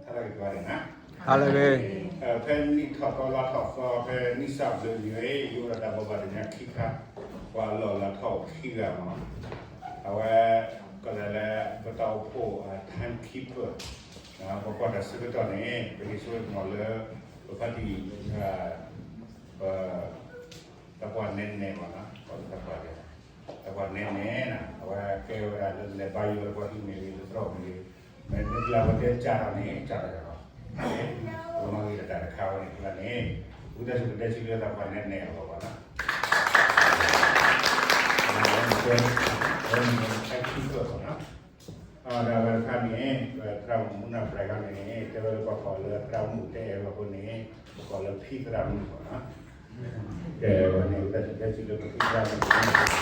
ဟါလၢအဂ့ၤ, ဖဲနံၣ်ထီၣ်သီလါထီၣ်သီ ဖဲနံၣ်စၢ်ဘျုးနံၤဝဲ ယအိၣ်ဒီးတၢ်ဘိးဘၣ်တနံၤခံခါ, ပှၤလီၢ်လၢထီၣ်ခံဂၤမး, အဝဲ ကလဲၤလၢပတၢ်အိၣ်ဖှိၣ် timekeeper, ပကွၢ်တၢ်ဆၢကတီၢ်န့ၣ် ပဟ့ၣ်ဆိကမိၣ်လၢ ပဖါတံၢ် ပ တၢ်ပှၤနဲနဲမးနီၤ, တၢ်ပှၤ တၢ်ပှၤနဲနဲနီၤ, အဝဲကဲဝဲဒၣ်လၢလဲၤဘါယွၤလၢပှၤဟံးန့ၢ်ဂ့ၤ လၢသရိာ်မ့ၢ်ဂ့ၤ, မ့ၢ်နကျါပတဲကၢ်ထီၣ်န့ၣ် ကၢ်ထီၣ်ဒီး, ပမၤဂ့ၤဒီးတၢ်တခါဝဲန့ၣ် အဃိသတးန့ၣ် ဝံသးစူၤကတဲဆံလၢတၢ်ပှၤနဲနဲအဂီၢ်ဘၣ်နီၤ, အဝဲန့ၣ် timekeeper ဘၣ်နီၤ. ဒီးအဝဲတခါန့ၣ် ပသရၣ်မုၣ်မူနၢ်ပှၤဂၤန့ၣ် တဲဝဲလၢပှၤကိးလၢသရၣ်မုၣ်တဲအၢဘၣ်အဃိန့ၣ် ပကိးလၢဖံသရၣ်မုၣ်ဘၣ်နီၤ, ကဲဝဲန့ၣ် ဝံသးစူၤကတဲဆံလၢပဖံသရၣ်မုၣ်, တ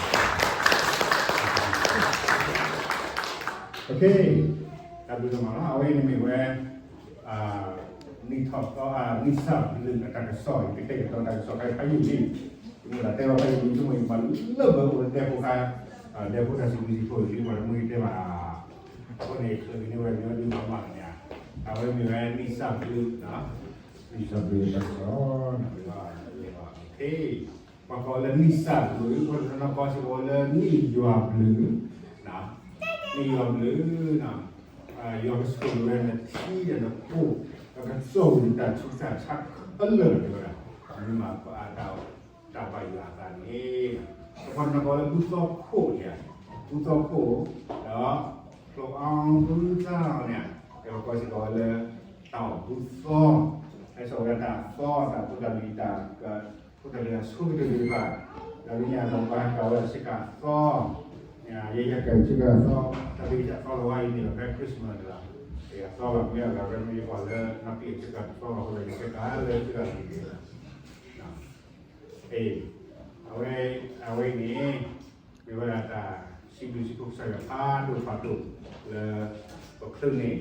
ၢ်ဘျုးဒိၣ်မးလီၤ. အဝဲန့ၣ်မ့ၢ်ဝဲ နံၣ်ထီၣ်သီ နံၣ်စၢ်ဘျုးအတၢ်ကစီၣ်အံၤ ကတဲာ်ကတီၤတၢ်ကစီၣ်ခါဖးယံာ်လံ, ယမ့ၢ်ဒၣ်တဲဘၣ်ဖးယံာ်လံ ဆိကမိၣ်ယမၤလၢဘၢအိၣ်လၢဒဲဖိခါ, ဒဲဖိတၢ်စံးဘျုးစံးဖှိၣ်လံ ပှၤတမုၢ်ဂံၢ်တဲဘၣ်, အဃိန့ၣ် ချုးကန့ၢ်ဝဲမ့ၢ်ဝဲဒုးမၤမးန့ၣ်, အဝဲမ့ၢ်ဝဲနံၣ်စၢ်ဘျုး, နံၣ်စၢ်ဘျုးတၢ်ကစီၣ်, ပှၤကိးလၢနံၣ်စၢ်ဘျုး ပှၤတနီၤကိးစ့ၢ်ကီးလၢနံၣ်ယွၤဘျုး, နံၣ်ယွၤဘျုး, ယွၤကဆိၣ်ဂ့ၤဝဲနထံဒီးနဖိ, ဒီးကစီၣ်ဝံၤနတၢ်ဆူးတၢ်ဆါခဲလၢာ်တဲဝဲဒၣ်, မ့ၢ်မၤပာ်တၢ်ဘၣ်ယွၤအသးန့ၣ်, ပှၤတနီၤကိးလၢဘူၣ်သီခိၣ်ဧါ, ဘူၣ်သီခိၣ်, ဒီး ဖျိအီၤဘူၣ်သီန့ၣ်, ပှၤကိးစ့ၢ်ကီးဝဲလၢ တၢ်အီၣ်ဘူၣ်သီ, ဟဲစိာ်ဝဲဒၣ်တၢ်သီ တၢ်ဖိတၢ်လံၤတၢ် ဖိတၢ်လံၤအဆိကတၢၢ်သ့ၣ်တဖၣ်, ဒီးဒ်န့ၣ်အသိးပှၤဟဲကၤဝဲဒၣ်ဆ့ကၤသီ, ယဲယဲကၤဆ့ကၤသီ, တၢ်သ့ၣ်တဖၣ်သီလီၤဝဲအံၤန့ၣ်ဒီးဖဲ Christmas န့ၣ်လီၤ, ယကၤသီလီၤမ့ၢ်အဂၤဖဲမ့ၢ်ယပှၤလၢနီၢ်က့ၣ်ဆ့ကၤတသီလီၤအဃိဒီး ယကဲကၤလၢဆ့ကၤလံၤန့ၣ်လီၤ. အ့ အဝဲ အဝဲအံၤန့ၣ် မ့ၢ်ဝဲဒၣ်တၢ်စံးဘျုးစံးဖှိၣ်ကစၢ်ယွၤဖးဒိၣ်ဖးဒိၣ်လၢ ပချုးန့ၣ်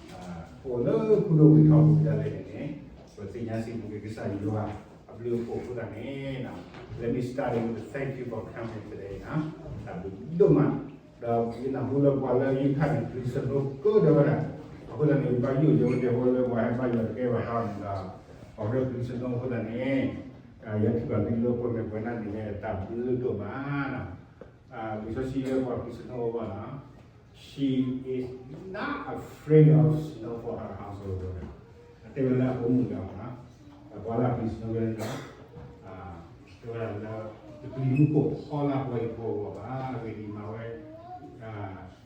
အိၣ်လၢခူဒိၣ်ဝံၤထီၣ်ပူၤဒၣ်လဲာ်န့ၣ်န့ၣ် ပသ့ၣ်ညါစံးဘျုးက့ၤကစၢ်ယွၤအဘျုးအဖှိၣ်အဃိသတးန့ၣ် let me start with the thank you for coming today တၢ်ဘျုးဒိၣ်မး, ဒီးယနၢ်ဟူလၢပှၤလၢယုၢ်ခါန့ၣ် ပျံၤစနိကၢဒၣ်ဝဲဒၣ်, အဃိသတးန့ၣ် ယဘၣ်ယိၣ်ယိၣ်ဝဲဒၣ်ဖိလၢပှၤဟဲဘါယွၤတကဲဘၣ်ဃီန့ၣ်ဒီး ပှၤလၢပျံၤစနိအဃိသတးန့ၣ် ယထံၣ်ဘၣ်သုလၢပှၤမဲာ်ပှၤနၢ်န့ၣ် တၢ်ဘျုးဒိၣ်မးနီၤ, လံာ်စီဆှံလၢပှၤပျံၤစနိအဂီၢ်နီၤ, she is not afraid of snow for her household အတဲဝဲလၢအဖိမုၣ်တဂၤမးနီၤ, ပှၤလၢအပျံၤစနိဝဲန့ၣ်ဒီး တဲဝဲဒၣ်လၢ တပျံၤမူခိၣ်ဟီလၢအပှၤဟံၣ်ဖိအဂီၢ်ဘၣ်, အဂ့ၢ်ဒ်အံၤ မၤဝဲ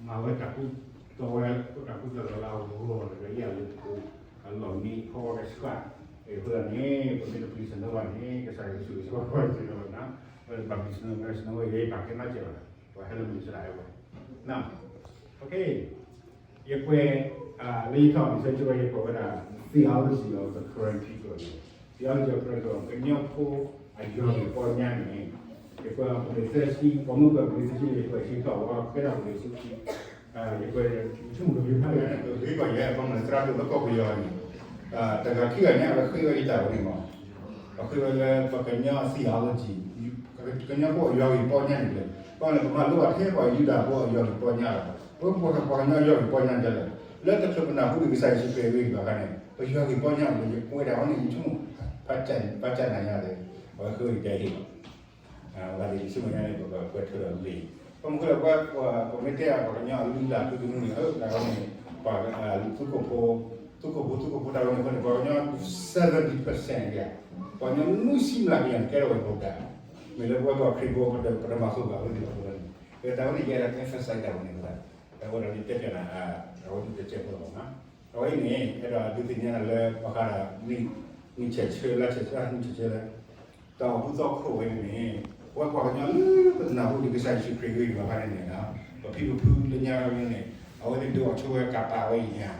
မၤဝဲတၢ်ကူၣ်တီဝဲ တၢ်ကူၣ်တီလီၤလၢအဂီၢ် ဒီးယလၢတပူၤ အလီၢ်မံဖီဝဲကဆှၣ်, အဃိသတးန့ၣ် ပမ့ၢ်တပျံၤစနိဘၣ်န့ၣ် ကစၢ်ယွၤကဆိၣ်ဂ့ၤဆိၣ်ဝါပှၤစ့ၢ်ကီးဘၣ်နီၤ, ပဘၣ်ပျံၤစနိ ပျံၤစနိဝဲ ယဲပာ်ကဲမးစဲးဘၣ်, ပှၤဟဲလၢမုၢ်ဆလၢဝဲ ယကွဲး လၢယထီၣ် research ဝဲ ယကွဲးဝဲဒၣ် theology of the Karen people န့ၣ် theology of Karen people ကညီဖိအယွၤဂ့ၢ်ပီညါန့ၣ်, ယကွဲးပလံာ်သၢဆံ, ပှၤမုၢ်ကွဲးပလံာ်သၢဆံန့ၣ် ယကွဲးဆံထီၣ်ဝဲ ကဲထီၣ်ပလံာ်ဆူခံ, ယကွဲး ယဆိကမိၣ်ကဖးလၢ ဂ့ၤကီၢ်ယဲ ပှၤမၤသရၣ်ဒိၣ်လၢကီၢ်ပယီၤန့ၣ်, တဂၤခံဂၤညါ အဝဲဃ့ဝဲယတၢ်ဝဲန့ၣ်မး, အဃ့ဝဲလၢပှၤကညီ theology ကညီဖိအယွၤဂ့ၢ်ပီညါန့ၣ်လဲၣ်, ပှၤန့ၣ်ပမၤလိဘၣ်ထဲပှၤယူဒၤဖိအယွၤဂ့ၢ်ပီညါလီၤ, ပပှၤကညီယွၤဂ့ၢ်ပီညါဒ်လဲၣ်, လၢတချုးပနၢ်ဟူဒံးကစၢ်ယ့ၣ်ၡူးခရံာ်အဂ့ၢ်ဘၣ်ခါန့ၣ် ပယွၤဂ့ၢ်ပီညါလီၤ ယကွဲးဒၣ်ဝဲန့ၣ် ယဆိကမိၣ် ဘၣ်ကၢ်နၤယၤလဲၣ်, အဝဲဃ့ဝဲယတၢ်ဟ့ၣ်လီၤ ဘၣ်သ့ၣ်ယဆိကမိၣ်ညါန့ၣ် ပကကွဲးထွဲဒီးလံာ်, ပမ့ၢ်ဃုလၢပှၤ ပမ့ၢ်တဲအပှၤကညီအလုၢ်အလၢ်သုကနူန့ၣ် အၢ တၢ်ဝဲန့ၣ် ပှၤသုးခိၣ်ဖိ, သုးခိၣ်ဖိ သုးခိၣ်ဖိတၢ်ဝဲန့ၣ်အဃိန့ၣ် ပှၤကညီ seventy percent ဒ်, ပှၤကညီနွံဆံမျးကယၤန့ၣ် ကဲထီၣ်ဝဲပှၤဒၣ်, မ့ၢ်လၢပဝဲပှၤခရံာ်ဖိ ပတမၤဃုာ်ဘၣ်ဝဲသ့ၣ်အဃိန့ၣ်, တၢ်ဝဲန့ၣ် ယအဲၣ်ဒိး emphasize တၢ်ဝဲန့ၣ်အဃိသတး, တၢ်ဝဲဒၣ်န့ၣ်တဲပၠးနၤ အဝဲဒၣ်တကဲးဖိလီၤမး, အဝဲအံၤန့ၣ် အဲၣ်ဒိးဒုးသ့ၣ်ညါနၤလၢ ဘၣ်ဃးဒီး နံၣ်ဆဲးဆၢ လါဆဲးဆၢ နံၣ်ဆဲးဆၢလၢ တၢ်အိၣ်ဘူၣ်သီခိၣ်ဝဲန့ၣ်န့ၣ်, ပဝဲပှၤကညီလၢပတနၢ်ဟူဒံးကစၢ်ယ့ၣ်ၡူးခရံာ်ဂ့ၢ်ဘၣ်ခါန့ၣ်န့ၣ်, ပဖံပဖုလၢညါဝဲန့ၣ်, အဝဲသ့ၣ်ဒုးအိၣ်ဆိဝဲကပာ်ဝဲအံၤညါ,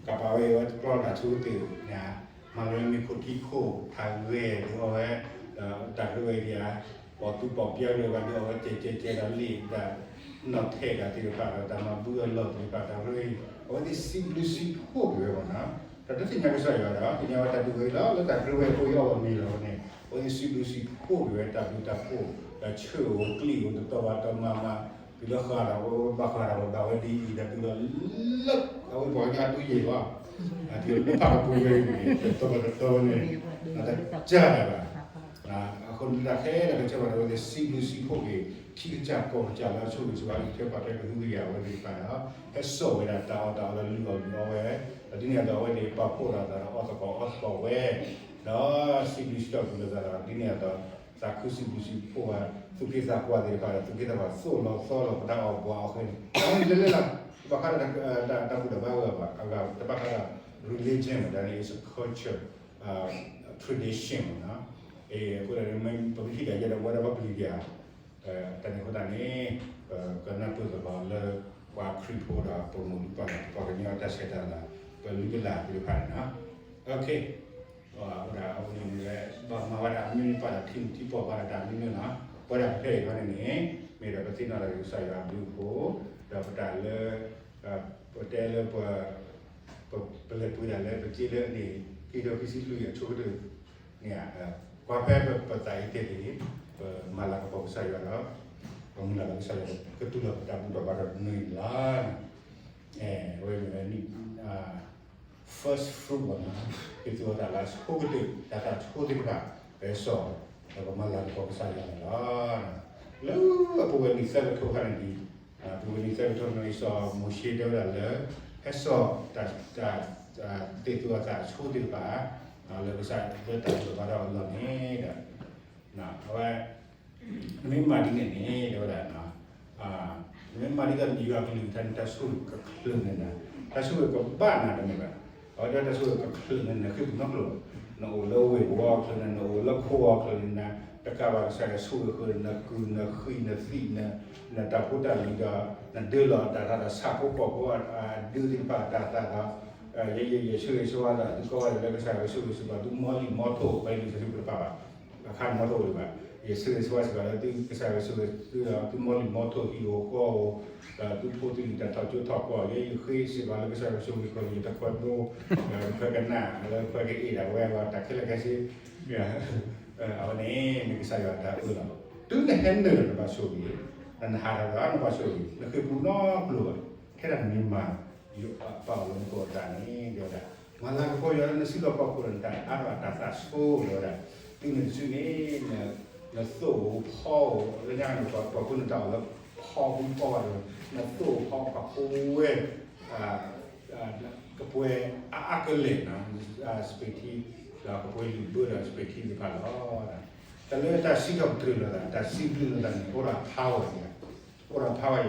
ကပာ်ဝဲအံၤဝဲတကျီတၢ်ဆိကတၢၢ်န့ၣ်, မၤလၢမ့ၢ်ခိၣ်ထံခိၣ်ဖးဂဲၤဒုးအီၣ်ဝဲ, ဒီးတၢ်ကရၢဝဲဒံးဧါ, ပှၤသူပှၤပျၢ်ဒုးဝဲဒုးအီၣ်ဝဲကဲကဲကဲဒီးလံာ်ဒီး နီၣ်ထဲးတၢ်သ့ၣ်တဖၣ်ဒီးတၢ်မၤဘုအလီၢ်သ့ၣ်တဖၣ်တၢ်ရ့, အဝဲသ့ၣ်စံးဘျုးစံးဖှိၣ်က့ၤဝဲမးနီၤ, တၢ်တသ့ၣ်ညါကစၢ်ယွၤဒီး သ့ၣ်ညါဝဲတၢ်ဒုးဝဲအံၤလီၤ လၢတၢ်ကရၢဝဲအဖိအီၣ်ဝဲမ့ၤလီၤန့ၣ်, အဝဲသ့ၣ်စံးဘျုးစံးဖှိၣ်က့ၤဝဲတၢ်ဘျုးတၢ်ဖှိၣ်, တၢ်ဆၢအီၤကျံးအီၤတတီၤဘၣ်တတီၤမၤမၤ, တုၤလၢဃၢ်ဒီး ဘၣ်ဃၢ်ဒီး ဘၣ်ဝဲဒ်အံၤဒီး တုၤလီၤလၢ အဝဲပှၤကညီအဒူယံာ်လီၤ, အတုၤလၢဖးကပူၤဝဲအံၤန့ၣ် တတီၤတတီၤန့ၣ် တကၢ်ဒၣ်ဘၣ်. အဃိန့ၣ် တၢ်ခဲလၢာ်ကဆၢဘၣ်ဒီး အဝဲသ့ၣ်စံးဘျုးစံးဖှိၣ်က့ၤ ထံကစၢ်ကီၢ်ကစၢ်လၢအဆိၣ်ဂ့ၤဆိၣ်ဝါအံးထွဲကွၢ်ထွဲကဟုကယာ်ဝဲသ့ၣ်တဖၣ်န့ၣ်လီၤ. ဟဲစိာ်ဝဲဒၣ်တၢ်အီၣ်တၢ်အီလၢလုၢ်အီၣ်လုၢ်အီဝဲ, ဒီးဒ်န့ၣ်အသိးအဝဲသ့ၣ်ပာ်ဖှိၣ်ဒီးအသးဒီးအီၣ်သကိးအီသကိးဝဲ, ဒီးစံးဘျုးစံးထီၣ်ပတြၢၤသးဒီး ဒ်န့ၣ်အသိး သးခုစံးဘျုးစံးဖှိၣ်ဝဲ သူၣ်က့သးပှၢ်သ့ၣ်တဖၣ်ဒီး သူၣ်က့သးပှၢ်သိၣ်လီၤသီလီၤပတၢ်အီၣ်ပှၤအီၣ်ဃဲန့ၣ် တၢ်ဝဲန့ၣ်လၢလၢလၢ တဘၣ်ဃးဒီးတၢ်ဘူၣ်တၢ်ဘါဝဲဘၣ်, အဂၤတဘၣ်ဃးဒီး religion မ့ၢ်ဒၣ်န့ၣ် is a culture, tradition မ့ၢ်နီၤ. အဃိဒီး ပမ့ၢ်ထံၣ်ဒၣ်ယဲဒီး ပဝဲဒၣ်ပပျံၤတၢ် တၢ်န့ၣ်အဃိသတးန့ၣ် ပကနၢ်ပၢၢ်သကိးလၢ ပှၤခရံာ်ဖိဒီးပမိၢ်ပၢ်ဒီးပှၤကညီတၢ်ဆဲးတၢ်လၤ ပလုၢ်ပလၢ်သ့ၣ်တဖၣ်န့ၣ်လီၤ. အိၣ်ဒၣ်အဝဲန့ၣ် ဘၣ်မၤဝဲဒၣ်မ့ၢ်န့ၣ် ပာ်လီၤထံထံပီၢ်ပာ်လီၤတၢ်မ့ၢ်န့ၣ်လီၤ. ပဝဲဒၣ်ဖဲအံၤခီန့ၣ်န့ၣ် မ့ၢ်ဒီးပသ့ၣ်နီၣ်ထီၣ်က့ၤကစၢ်ယွၤအဘျုးအဖှိၣ် ဒီးပတၢ်လၢ ပတဲလၢပ ပလဲၤပှ့ၤဒၣ်လၢပစ့လၢန့ၣ် ခံကထိခံဆံလွံၢ်အဆိကတၢၢ်န့ၣ် ကွၢ်ဖဲပသးအံၤတဲတ့ၢ် ပမၤလၤကပီၤကစၢ်ယွၤဒီး ပမုၢ်လၢ်လၢကစၢ်ယွၤ ကတူၢ်လိာ်ပတၢ်ဘူၣ်ထီၣ်ဘါထီၣ်တနံၤန့ၣ်လီၤ. အဝဲန့ၣ် first fruit ဘၣ်နီၤ ဒ်သိးသးလၢအဆိကတၢၢ် တၢ်သးဆိသ့ၣ်တဖၣ် ပဟဲစိာ် ဒီးပမၤလၤကပီၤကစၢ်ယွၤန့ၣ်လီၤ. လၢအပူၤကွံာ်နံၣ်သၢကထိခါန့ၣ်ဒ် ပူၤကွံာ်နံၣ်သၢကထိန့ၣ် စီၤမိၤၡ့တဲဝဲဒၣ်လၢ ဟဲစိာ် တၢ်သ့ၣ်သူအသးဆိသ့ၣ်တဖၣ် လၢကစၢ် လၢတၢ်ဘူၣ်ထီၣ်ဘါထီၣ်အလီၢ်န့ၣ်ဒီး အဝဲ နမ့ၢ်မၤဒ်န့ၣ်န့ၣ် တဲဝဲဒၣ် နမ့ၢ်မၤဒ်သိးယွၤကလုၢ်ကထါန့ၣ် တၢ်ဆိၣ်ဂ့ၤကချုးနၤ, တၢ်ဆိၣ်ဂ့ၤကဘၣ်နၤတမ့ၢ်ဘၣ်. အဝဲဒၣ်တၢ်ဆိၣ်ဂ့ၤကချုးနၤ နဃ့ပူၤနီတကျိၤဘၣ်. နအိၣ်လၢဝ့ၢ်ပူၤအီၤချုးနၤ, နအိၣ်လၢခိအီၤချုးနၤ, တကးဘၣ်ကစၢ်ယွၤဆိၣ်ဂ့ၤဃုာ်နၤ နကုၢ်နဃံနသံၣ်နၤ, နတၢ်ဖိတၢ်လံၤဒီး နဒၢလီၤတၢ်သးဒီးဆၣ်ဖိကီၢ်ဖိအဒုသ့ၣ်တဖၣ်အတၢ်သးဒီး ယဲယဆိၣ်ဂ့ၤဆိၣ်ဝါဒီးသုကိးဂၤဒဲးလၢကစၢ်ယွၤကဆိၣ်ဂ့ၤဆိၣ်ဝါ သုမီလံာ်မီထိၣ်ပှၤလံာ်စီဆှံပတပာ်ဘၣ်. အခါန့ၣ်မီထိၣ်ဝံၤဘၣ်. ယဆိၣ်ဂ့ၤဆိၣ်ဝါစ့ၢ်ကီးလၢသုကစၢ်ယွၤကဆိၣ်ဂ့ၤသုဒီး သုမီလံာ်မီထိၣ်ဟံၣ်ဧိၤဃီဧိၤ, ဒီးသုဖိသုလံၤတၢ်ထီၣ်ကၠိထီၣ်ကီၢ် ယဲယဃ့စ့ၢ်ကီးလၢကစၢ်ယွၤကဆိၣ်ဂ့ၤဃုာ် ယတခွဲဘိ, ဒီးခွဲကနၣ် လၢခွဲကအ့ၣ်ဒၣ်ဝဲဒီးတၢ်ခဲလၢာ်ခဲဆ့ အဝဲန့ၣ်မ့ၢ်ကစၢ်ယွၤအတၢ်အၢၣ်လီၤ. တုၤနဟဲနုာ်လီၤနဘၣ်ဆိၣ်ဂ့ၤ, နဟးထီၣ်ဒီးနဘၣ်ဆိၣ်ဂ့ၤ နဃ့ပူၤနီတကျိၤဘၣ်. ထဲဒၣ်နမ့ၢ်မၤ ယွၤပာ်အီၤလၢနကိာ်အသးန့ၣ် တဲဝဲဒၣ် မၤလၤကပီၤယွၤလၢနစုလီၢ်ခီၣ်ခိၣ်ဒီးနတၢ်အါထီၣ်အ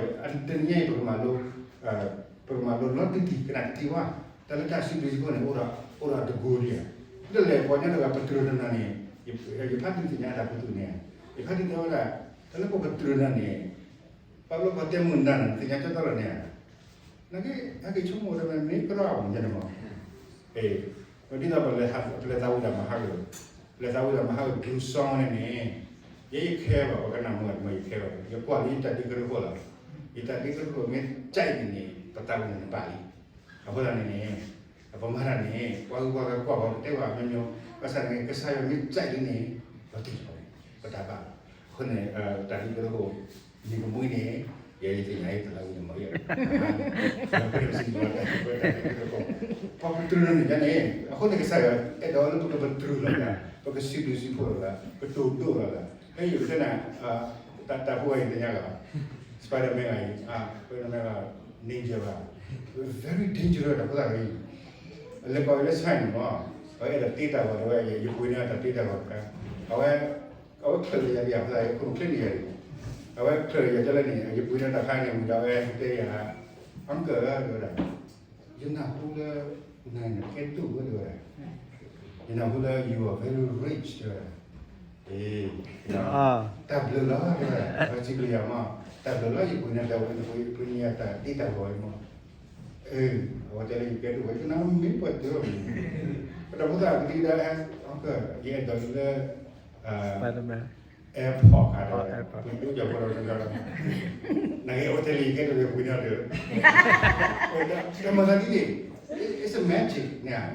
တၢ်သးဆိ တဲဝဲဒၣ် တုၤနုၤတစုန့ၣ် နသိၣ်ဧိၤဖီဧိၤ လၢညါန့ၣ် ပှၤကိးနတၢ်အီၣ်လၢဖီပူၤဖီဘၣ်ဒီး နသိၣ်ဖီကပှဲၤ ကပှဲၤအါအါကလဲာ်နီၤ စပံးထံ ဒီးကပှဲၤလုၢ်ဘၢဒီးစပံးထံသ့ၣ်တဖၣ်လီၤ. တၢ်လၢတၢ်စံးထီၣ်ပတြၢၤလိာ်သး တၢ်စံးဘျုးလိာ်သးန့ၣ် အိၣ်ဒီး power န့ၣ် အိၣ်ဒီး power တနံၤအံၤ ပကမၤလိ ပကမၤလိလီၤတံၢ်တံၢ် ကနၣ်တံၢ်တံၢ်ဝဲ တၢ်လၢတၢ်စံးဘျုးစံးဖှိၣ်န့ၣ် အိၣ်ဒီး အိၣ်ဒီးတကိးဒံးဧါ. ဒ်လဲၣ်ပှၤကညီတဂၤ ပတြၢၤနၤန့ၣ် ယဖးဒုးသ့ၣ်ညါတၢ်ပူၤတန့ၣ် ယဖးဒုးသ့ၣ်ညါဝဲဒၣ် တၢ်လၢပကတြၢၤနၤန့ၣ် ပှၤလၢပှၤတဲမုာ်နၤန့ၣ် သ့ၣ်ညါကၠီတီလီၤန့ၣ် နကဟဲက့ၤဆိကမိၣ်ဝဲဒၣ် မ့ၢ်ကရီအမုၢ်ယဲန့ၣ်မး, ဒ်သိးပလဲၤသးဝံၣ်တၢ်မၤဟးဂီၤ, ပလဲၤသးဝံၣ်တၢ်မၤဟးဂီၤ Blue Song န့ၣ်န့ၣ်, ယဲယခဲဘၣ် ပကနၣ်မုာ်မး ယခဲဘၣ် ယကွၢ်လၢယတၢ်ဒ့ကရူၢ်ခိၣ်လီၤ. ယတၢ်ဒ့ကရူၢ်ခိၣ်မ့ၢ်ကၠဲးဒ်န့ၣ် ပသးဝံၣ်န့ၣ်နပာ်လံ. အဃိသတးန့ၣ်န့ၣ် ပမၤတၢ်န့ၣ် ပှၤဂုၤပှၤဂၤကွၢ်ပှၤကတဲဘၣ်မ့ၢ်မ့ၢ် ဘၣ်ဆၣ်န့ၣ် ကစၢ်ယွၤမ့ၢ်ကၠဲးဒ်န့ၣ် ပတ့ၢ်လီၤ ပတၢ်ဘၣ်လီၤ. အဃိန့ၣ် တၢ်ဒ့ကရူၢ်ခိၣ် မ့ၢ်ကမှံန့ၣ် ယဲယသ့ၣ်ညါအံၤ တလၢဝံၤန့ၣ်မ့ၢ်ယဲ ပှၤပတြၢၤန့ၣ်ညါန့ၣ် အဃိန့ၣ် ကစၢ်ယွၤအဲၣ်ဒိးလၢပကပတြၢၤလီၤသး, ပကစံးဘျုးစံးဖှိၣ်လီၤသး, ပကတိၤဒိၣ်လီၤသး. ဖဲယကတဲနၤ တၢ်ဖိဝဲယသ့ၣ်ညါလီၤ, Spider-Man ဂၤအံၤ Spider-Man ဂၤ ninja ဘၣ်, very dangerous တၢ်ဖိသၣ်ဂၤအံၤ, လဲၤကိးဝဲလၢ China န့ၣ်မး, အဝဲအဲၣ်ဒိးတ့တၢ်ဂီၤတဲဝဲ ယပှ့ၤန့ၢ်တၢ်တ့တၢ်ဂီၤတခါ, အဝဲ အဝဲချၢးလၢယၤဒံး အဖိသၣ်အံၤ အခိၣ်ချ့န့ၢ်ယၤဒံး, အဝဲချၢးလၢယၤဒ်လဲၣ်န့ၣ် ယပှ့ၤန့ၢ်တၢ်ခါန့ၣ် ဝံၤဒီးအဝဲတဲယၤ uncle တဲဝဲဒၣ် ယနၢ်ဟူလၢ နၤန့ၣ်ကဲဒိၣ်ဝဲတဲဝဲဒၣ်, ယနၢ်ဟူလၢ you are very rich တဲဝဲဒၣ်, တၢ်ဘျုးလီၤတဲဝဲဒၣ်, အဝဲစံးဘျုးယၤမး, တၢ်ဘျုးလီၤ ယပှ့ၤန့ၢ်တၢ်ဝဲ ယပှ့ၤန့ၢ်ယၤတၢ်တ့တၢ်ဂီၤအံၤမး, အဝဲတဲလၢယကဲဒိၣ်ဝဲ ယနၢ်ဟူမ့ၢ်ပှဲၤတၢ်မ့ၢ်, ပတၢ်ဖိသၣ်ကဒံကဒါ uncle ယအဲၣ်ဒိးလၢ Spider-Man airport ခါဒီး ပှ့ၤဒိၣ်ယၤဖိဒီး နဂ့ၤအဝဲတဲလံ ယကဲဒိၣ်ဒီးပှ့ၤန့ၢ်ဒီး တၢ်မၤသးဒ်န့ၣ် it's a magic န့ၣ်,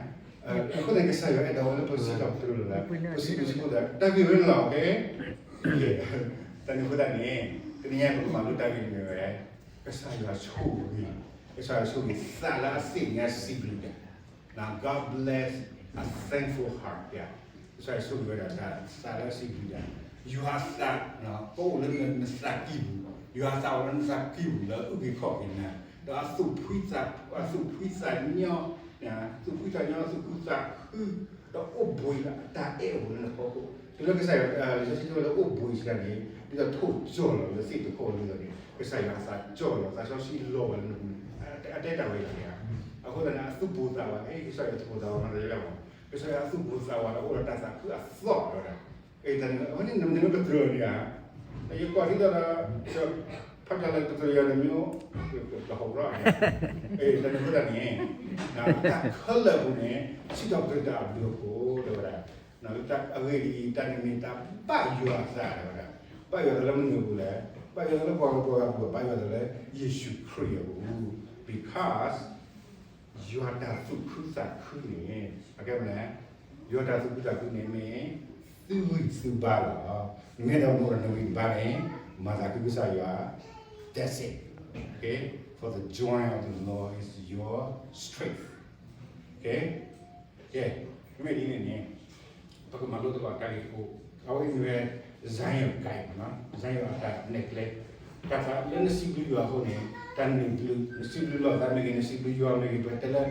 အဃိန့ၣ် ကစၢ်ယွၤအဲၣ်ဒိးဝဲလၢပစံးထီၣ်ပတြၢၤလိာ်သး ပစံးဘျုးစံးဖှိၣ်သး တၢ်ဂ့ၢ်ဝဲန့ၣ်လီၤ ကဲ တၢ်န့ၣ်အဃိသတးန့ၣ် တနံၤအံၤပကမၤလိတၢ်ဂ့ၢ်န့ၣ်ဝဲ ကစၢ်ယွၤဆိၣ်ဂ့ၤ, ကစၢ်ယွၤဆိၣ်ဂ့ၤ သးလၢအသ့ၣ်ညါစံးဘျုးတၢ်, နၤ God bless a thankful heart, yeah. ကစၢ်ယွၤဆိၣ်ဂ့ၤဝဲဒၣ်တၢ်သးလၢအစံးဘျုးတၢ်, ယွၤအသး ကအိၣ်လၢနသးကံၢ်ပူၤ, ယွၤအသးအိၣ်လၢနသးကံၢ်ပူၤလၢအုၣ်က့ၤခီၣ်က့ၤနၤ, ဒီးအသူၣ်ဖှံသး, အသူၣ်ဖှံသးညီ, သူၣ်ဖှံသးညီ သူၣ်ခုသးခု, ဒီးအိၣ်ဘှံးလၢအတၢ်အဲၣ်အပူၤလၢနဖီခိၣ်, တုၤလၢကစၢ်ယွၤ လံာ်စီဆှံတဲဝဲလၢအိၣ်ဘှံးစံးတၢ်န့ၣ် ဒ်သိးထိၣ်ကၠီၣ်လီၤလၢသ့ၣ်တဖီလံလီၤန့ၣ် ကစၢ်ယွၤအသးကၠီၣ်လီၤ သးစီဆှံလီၤဝဲလၢနပူၤ, အတဲတၢ်ဝဲလီၤန့ၣ်ဧါ. အဃိသတးန့ၣ် အသူၣ်ပိၢ်သးဝး ကစၢ်ယွၤသူၣ်ပိၢ်သးဝးမၤတၢ်လၢမး, ကစၢ်ယွၤအသူၣ်ပိၢ်သးဝးဒီးအိၣ်ဒီးတၢ်သးခုအသီၣ်ဝဲဒၣ်, အဝဲန့ၣ်နမ့ၢ်ကတြၢၤန့ၣ်ဧါ, ယကွၢ်ဒ်သိးဒီး ဖးတၢ်လၢကတြၢၤယၤတမ့ၢ် တဟီၣ်ဘျီ, တၢ်န့ၣ်အဃိသတးန့ၣ် တၢ်ခဲလၢာ်အပူၤန့ၣ် စံးထီၣ်ပတြၢၤတၢ်အဘျုးအဖှိၣ်တဲဝဲဒၣ်, အဂ့ၢ်ဒ်အံၤ တၢ်န့ၣ်မ့ၢ်တၢ်ဘၣ်ယွၤအသးတဲဝဲဒၣ်, ဘၣ်ယွၤအသးလၢမနုၤအပူၤလဲၣ်, ဘၣ်ယွၤအသးလၢပှၤဂၤပှၤဂၤအပူၤ, ဘၣ်ယွၤအသးလၢယ့ၣ်ၡူးခရံာ်အပူၤ, because ယွၤတၢ်သူၣ်ခုသးခုန့ၣ် အကဲမနုၤလဲၣ်, ယွၤတၢ်သူၣ်ခုသးခုန့ၣ်မ့ၢ်သုဂံၢ်သုဘါလီၤ. နမ့ၢ်တမ့ၢ်ဒီးနဂံၢ်နဘါန့ၣ် မၤသးခုကစၢ်ယွၤ, that's it. Okay? For the joy of the Lord is your strength. Okay? ကဲ, မ့မ့ၢ်ဒ်န့ၣ်န့ၣ် ပကမၤလိသကိးတၢ်ဂ့ၢ်တအိၣ်, အဝဲအံၤမ့ၢ်ဝဲ Zion Guide နီၤ, Zion အတၢ်နဲၣ်ကျဲ, တၢ်သးလၢနစံးဘျုးယွၤအဃိန့ၣ် တၢ်န့ၢ်ဘျုး, နစံးဘျုးလိာ်သးမ့ၢ်ဂ့ၤ, နစံးဘျုးယွၤမ့ၢ်ဂ့ၤ, ပတဲလၢ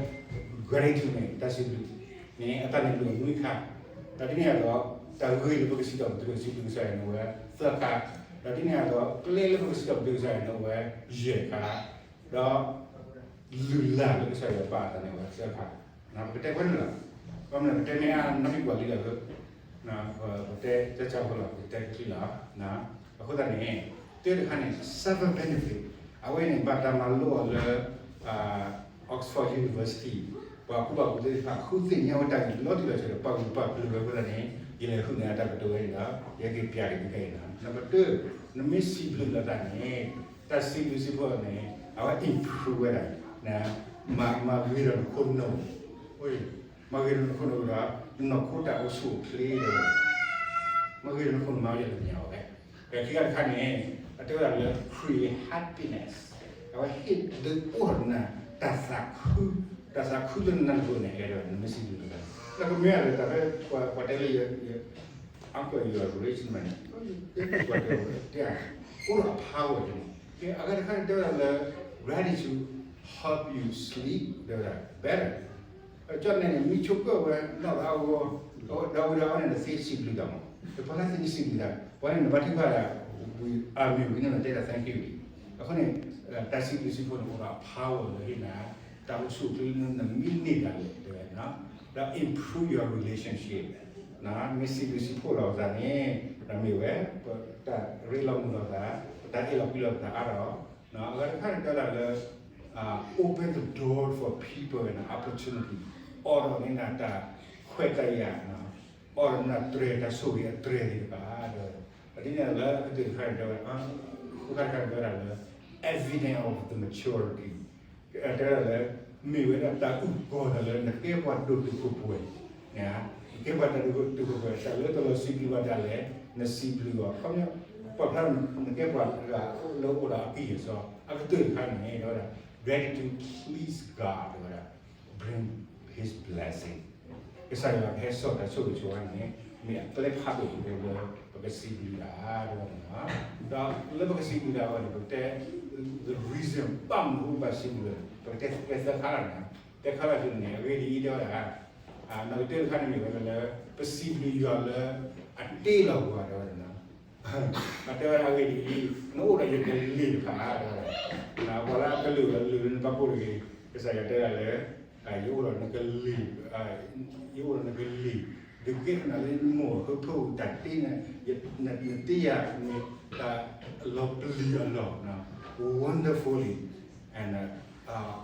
gratitude န့ၣ် တၢ်စံးဘျုးန့ၣ် အတၢ်န့ၢ်ဘျုးအနွံခါ, ဒီးဒ်န့ၣ်အသိး တၢ်ဂ့ၢ်လၢပကစံးထီၣ်ပတြၢၤစံးဘျုးကစၢ်ယွၤန့ၣ်ဝဲသၢခါ, ဒီးဒ်န့ၣ်အသိး ကျဲလၢပကစံးထီၣ်ပတြၢၤကစၢ်ယွၤန့ၣ်ဝဲယဲၢ်ခါ, ဒီး လုၢ်လၢ်လၢကစၢ်ယွၤပာ်အသးန့ၣ်ဝဲသၢခါ, ပကတဲခွဲးန့ၣ်လီၤ, ပမ့ၢ်ပတဲမ့ၢ်အါနီၣ်ဂံၢ်ပှၤလံလီၤ, ပတဲတၢ်ဆါဖိလီၤ, ပတဲတချံလီၤ, အဃိသတးန့ၣ် တၢ်တခါန့ၣ် seven benefit, အဝဲန့ၣ် ဘၣ်တၢ်မၤလိအီၤလၢ Oxford University, ပှၤကူၣ်ဘၣ်ကူၣ်သ့သ့ၣ်တဖၣ် ဃုသ့ၣ်ညါဝဲတၢ်ဂ့ၢ်လီၤတံၢ်လီၤဆဲးဒီး ပာ်ဂံၢ်ပာ်ကျိၤဝဲအဃိသတးန့ၣ် ယလဲၤဃုန့ၢ်အတၢ်ကတိၤဝဲန့ၣ်ဒီး ယက့ၤပျးက့ၤဒုးခဲအံၤလီၤ. နကတၢၢ် နမ့ၢ်စံးဘျုးလိာ်သးန့ၣ် တၢ်စံးဘျုးစံးဖှိၣ်န့ၣ် အဝဲ improve ဝဲဒၣ် မၤဂ့ၤဒီးနခိၣ်နူာ်, မၤဂ့ၤဒီးနခိၣ်နူာ်ဒီး နနီၢ်ခိတၢ်အိၣ်ဆူၣ်အိၣ်ချ့ဒီး မၤဂ့ၤဒီးနခိၣ်နူာ်မၤဝဲလၢညါအီၤဝဲ, ခံခါတခါန့ၣ် အတဲဝဲဒၣ်လၢ create happiness, အဝဲဟ့ၣ်ဒုးအိၣ်ဒီးနၤ တၢ်သးခု, တၢ်သးခုလၢနနၢ်တပၢၢ်န့ၣ် အဲၣ်ဒိးနမ့ၢ်စံးဘျုးလိာ်သး, နကမ့ၢ်အလၢတၢ်ဖဲ ပှၤတဲလၢ uncle you are rich man, ပှၤတဲ အိၣ်ဒီးအ power န့ၣ်, အဂၤတခါန့ၣ်တဲဝဲဒၣ်လၢ gratitude help you sleep တဲဝဲဒၣ် better, ကၠီၣ်နဲၣ်န့ၣ် မ့ၢ်ဆိကၢၣ်ဝဲနီၢ်သးအဂီၢ်, ဒီးဝံၤဒီးအီၤန့ၣ် နသ့စံးဘျုးတၢ်မး, ပှၤလၢသ့န့ၣ်စံးဘျုးတၢ်, ပှၤန့ၣ်နဘၣ်ထုကဖၣ်ဒၣ် အမ့ၢ်ဝံၤန့ၣ် နတဲတၢ် thank you လံ, အဃိန့ၣ် တၢ်စံးဘျုးစံးဖှိၣ်န့ၣ် အိၣ်ဒီး power လၢဟ့ၣ်နၤ တၢ်အိၣ်ဆူၣ်အိၣ်ချ့လၢနမံန့ၢ်ဒၣ်လဲာ်တဲဝဲ, ဒီး improve your relationship, မ့ၢ်စံးဘျုးစံးဖှိၣ်လိာ်သးန့ၣ် ဒီးမ့ၢ်ဝဲ ပတၢ်ရ့လိာ်မုာ်လိာ်သး, ပတၢ်အဲၣ်လိာ်ကွံလိာ်သးအါထီၣ်, အဂၤတခါန့ၣ်တဲဒၣ်လၢ open the door for people and opportunity, အိၣ်ဒီးန့ၢ်နၤတၢ်ခွဲးတၢ်ယာ်, အိၣ်ဒီးနၤတြဲၤတၢ်ဆိၣ်ဂ့ၤအတြဲၤသ့ၣ်တဖၣ်ဒီး, ဒ်န့ၣ်လၢအကတၢၢ်တခါန့ၣ်တဲဝဲ, ဃုခါတခါန့ၣ်တဲဝဲဒၣ်လၢ evidence of the maturity, တဲဝဲဒၣ်လၢ မ့ၢ်ဝဲဒၣ်တၢ်အုၣ်ကီၤတၢ်လၢနကဲပှၤဒိၣ်တုာ်ခိၣ်ပှဲၤ, နကဲပှၤဒိၣ်တုာ်ခိၣ်ပှဲၤ တၢ်လၢတလီၤစံးဘျုးဘၣ်ဒၣ်လဲာ် နစံးဘျုးအီၤ, ခီပညီ ပှၤဖျါနကဲပှၤတဂၤလၢအိၣ်ဒီးအကံၢ်အစီ, အကတၢၢ်တခါန့ၣ် တဲဝဲဒၣ် gratitude please God တဲဝဲဒၣ် bring his blessing, ကစၢ်ယွၤကဟဲစိာ်တၢ်ဆိၣ်ဂ့ၤဆိၣ်ဝါန့ၣ် မ့ၢ်အကျဲဖးဒိၣ်လၢပကစံးဘျုးတၢ်တဲဝဲန့ၣ်လီၤ, ဒီးလၢပကစံးဘျုးတၢ်ဝဲန့ၣ် ပကတဲ the reason ဘၣ်မနုၤဃိဘၣ်စံးဘျုး, ပကတဲသၢခါလီၤန့ၣ်, တခါလီၤန့ၣ် အဂ့ၢ်ဒ်အံၤတဲဝဲဒၣ် နကတၢၢ်တခါန့ၣ်မ့ၢ်ဝဲဒၣ်လၢ ပစံးဘျုးယွၤလၢ အတ့လီၤပှၤတဲဝဲဒၣ်, အတဲဝဲဒၣ်အဂ့ၢ်ဒ်အံၤ နအိၣ်ဒီးယကလံၤတဖၣ်တဲဝဲဒၣ်, ပှၤလၢအကလုာ်လၢလုာ်လၢနဘၣ်ကိၢ်တဂ့ၤ, ကစၢ်ယွၤတဲဒၣ်လၢ ယအိၣ်ဒီးနကလံၤ, ယအိၣ်ဒီးနကလံၤ, ဒုးကဲထီၣ်နၤလၢမိၢ်ဟၢဖၢပူၤတၢ်တ့န့ၣ်, နတ့ယၤမ့ၢ်တၢ်လီၤပျံၤအလီၢ်, wonderfully, and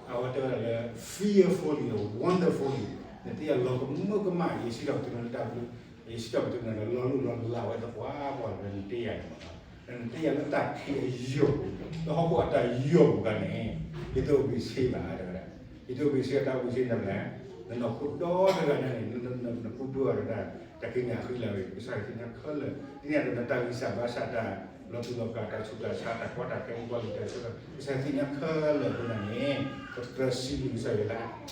အဝဲတဲဝဲဒၣ်လၢ fearfully and wonderfully, နတ့ယၤလီၤကမၢကမၣ်, ယစံးထီၣ်ပတြၢၤနၤလၢတၢ်ဘျုး, ယစံးထီၣ်ပတြၢၤနၤလၢလီၤလိၣ်လီၤလးဝဲသပှၢ်ပှၢ်လၢနတ့ယၤန့ၣ်မး, နတ့ယၤလၢတၢ်ခံးအယိာ်ပူၤ, လၢဟီၣ်ခိၣ်အတၢ်ယိာ်ပူၤခါန့ၣ် ယတအိၣ်ဘှံးဆ့ဘၣ်တဲဝဲဒၣ်, ယတအိၣ်ဘှံးဆ့ တၢ်အိၣ်ဘှံးဆ့န့ၣ်မ့ၢ် နနီၢ်ခိဒီတဂၤန့ၣ် နပူၤဖျဲးအီၤဒီး တၢ်က့ၤန့ၣ်အဃံလၤဝဲ ကစၢ်ယွၤသ့ၣ်ညါခဲလၢာ်, ဒ်န့ၣ်အသိးနတၢ်ဂံၢ်စၢ်ဘါစၢ်တၢ် လီၤတူာ်လီၤကာ် တၢ်ဆူးတၢ်ဆါ တၢ်ကီတၢ်ခဲ အံၤကွၢ်လံာ်တၢ်ဆၢကတီၢ် ကစၢ်ယွၤသ့ၣ်ညါခဲလၢာ်အဃိသတးန့ၣ် ပကြၢးစံးဘျုးကစၢ်ယွၤလၢအ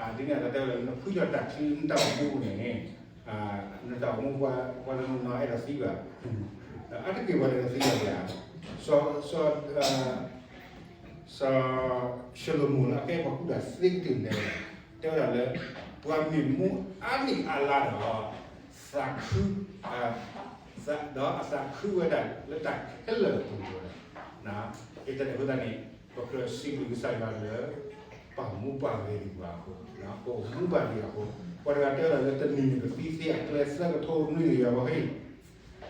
တ့လီၤပှၤအဃိ ဒ်န့ၣ်အသိးတဲဝဲဒၣ်လၢ နဖှံလီၤတၢ်ချံ နတၢ်အိၣ်မူန့ၣ် နတၢ်အိၣ်မူ ပှၤတနီၤနီၤအဲၣ်ဒိးသံဘၣ်, အါတက့ၢ်ပှၤတအဲၣ်ဒိးသံဘၣ်ယၤ, စီၤ စီၤ စီၤၡလိၤမိၣ်လၢအကဲပှၤကူၣ်တၢ်သ့ကတၢၢ်န့ၣ် တဲဝဲဒၣ်လၢ ပှၤမ့ၢ်မူအါနံၣ်အါလါဒီး သးခု ဒီးအသးခုဝဲဒၣ်လၢတၢ်ခဲလၢာ်အပူၤလီၤ. ယတဲန့ၣ်အဃိသတးန့ၣ် ပကြၢးစံးဘျုးကစၢ်ယွၤလၢ ပာ်မူပာ်ဂဲၤဒံးပှၤအဃိ, ပအိၣ်မူဘၣ်ဒံးအဃိ, ပှၤတဂၤတဲဝဲဒၣ်လၢ တနံၤန့ၣ် ပသံသ့အကျဲသၢကထိနွံကယၤဝဲဖဲအံၤ,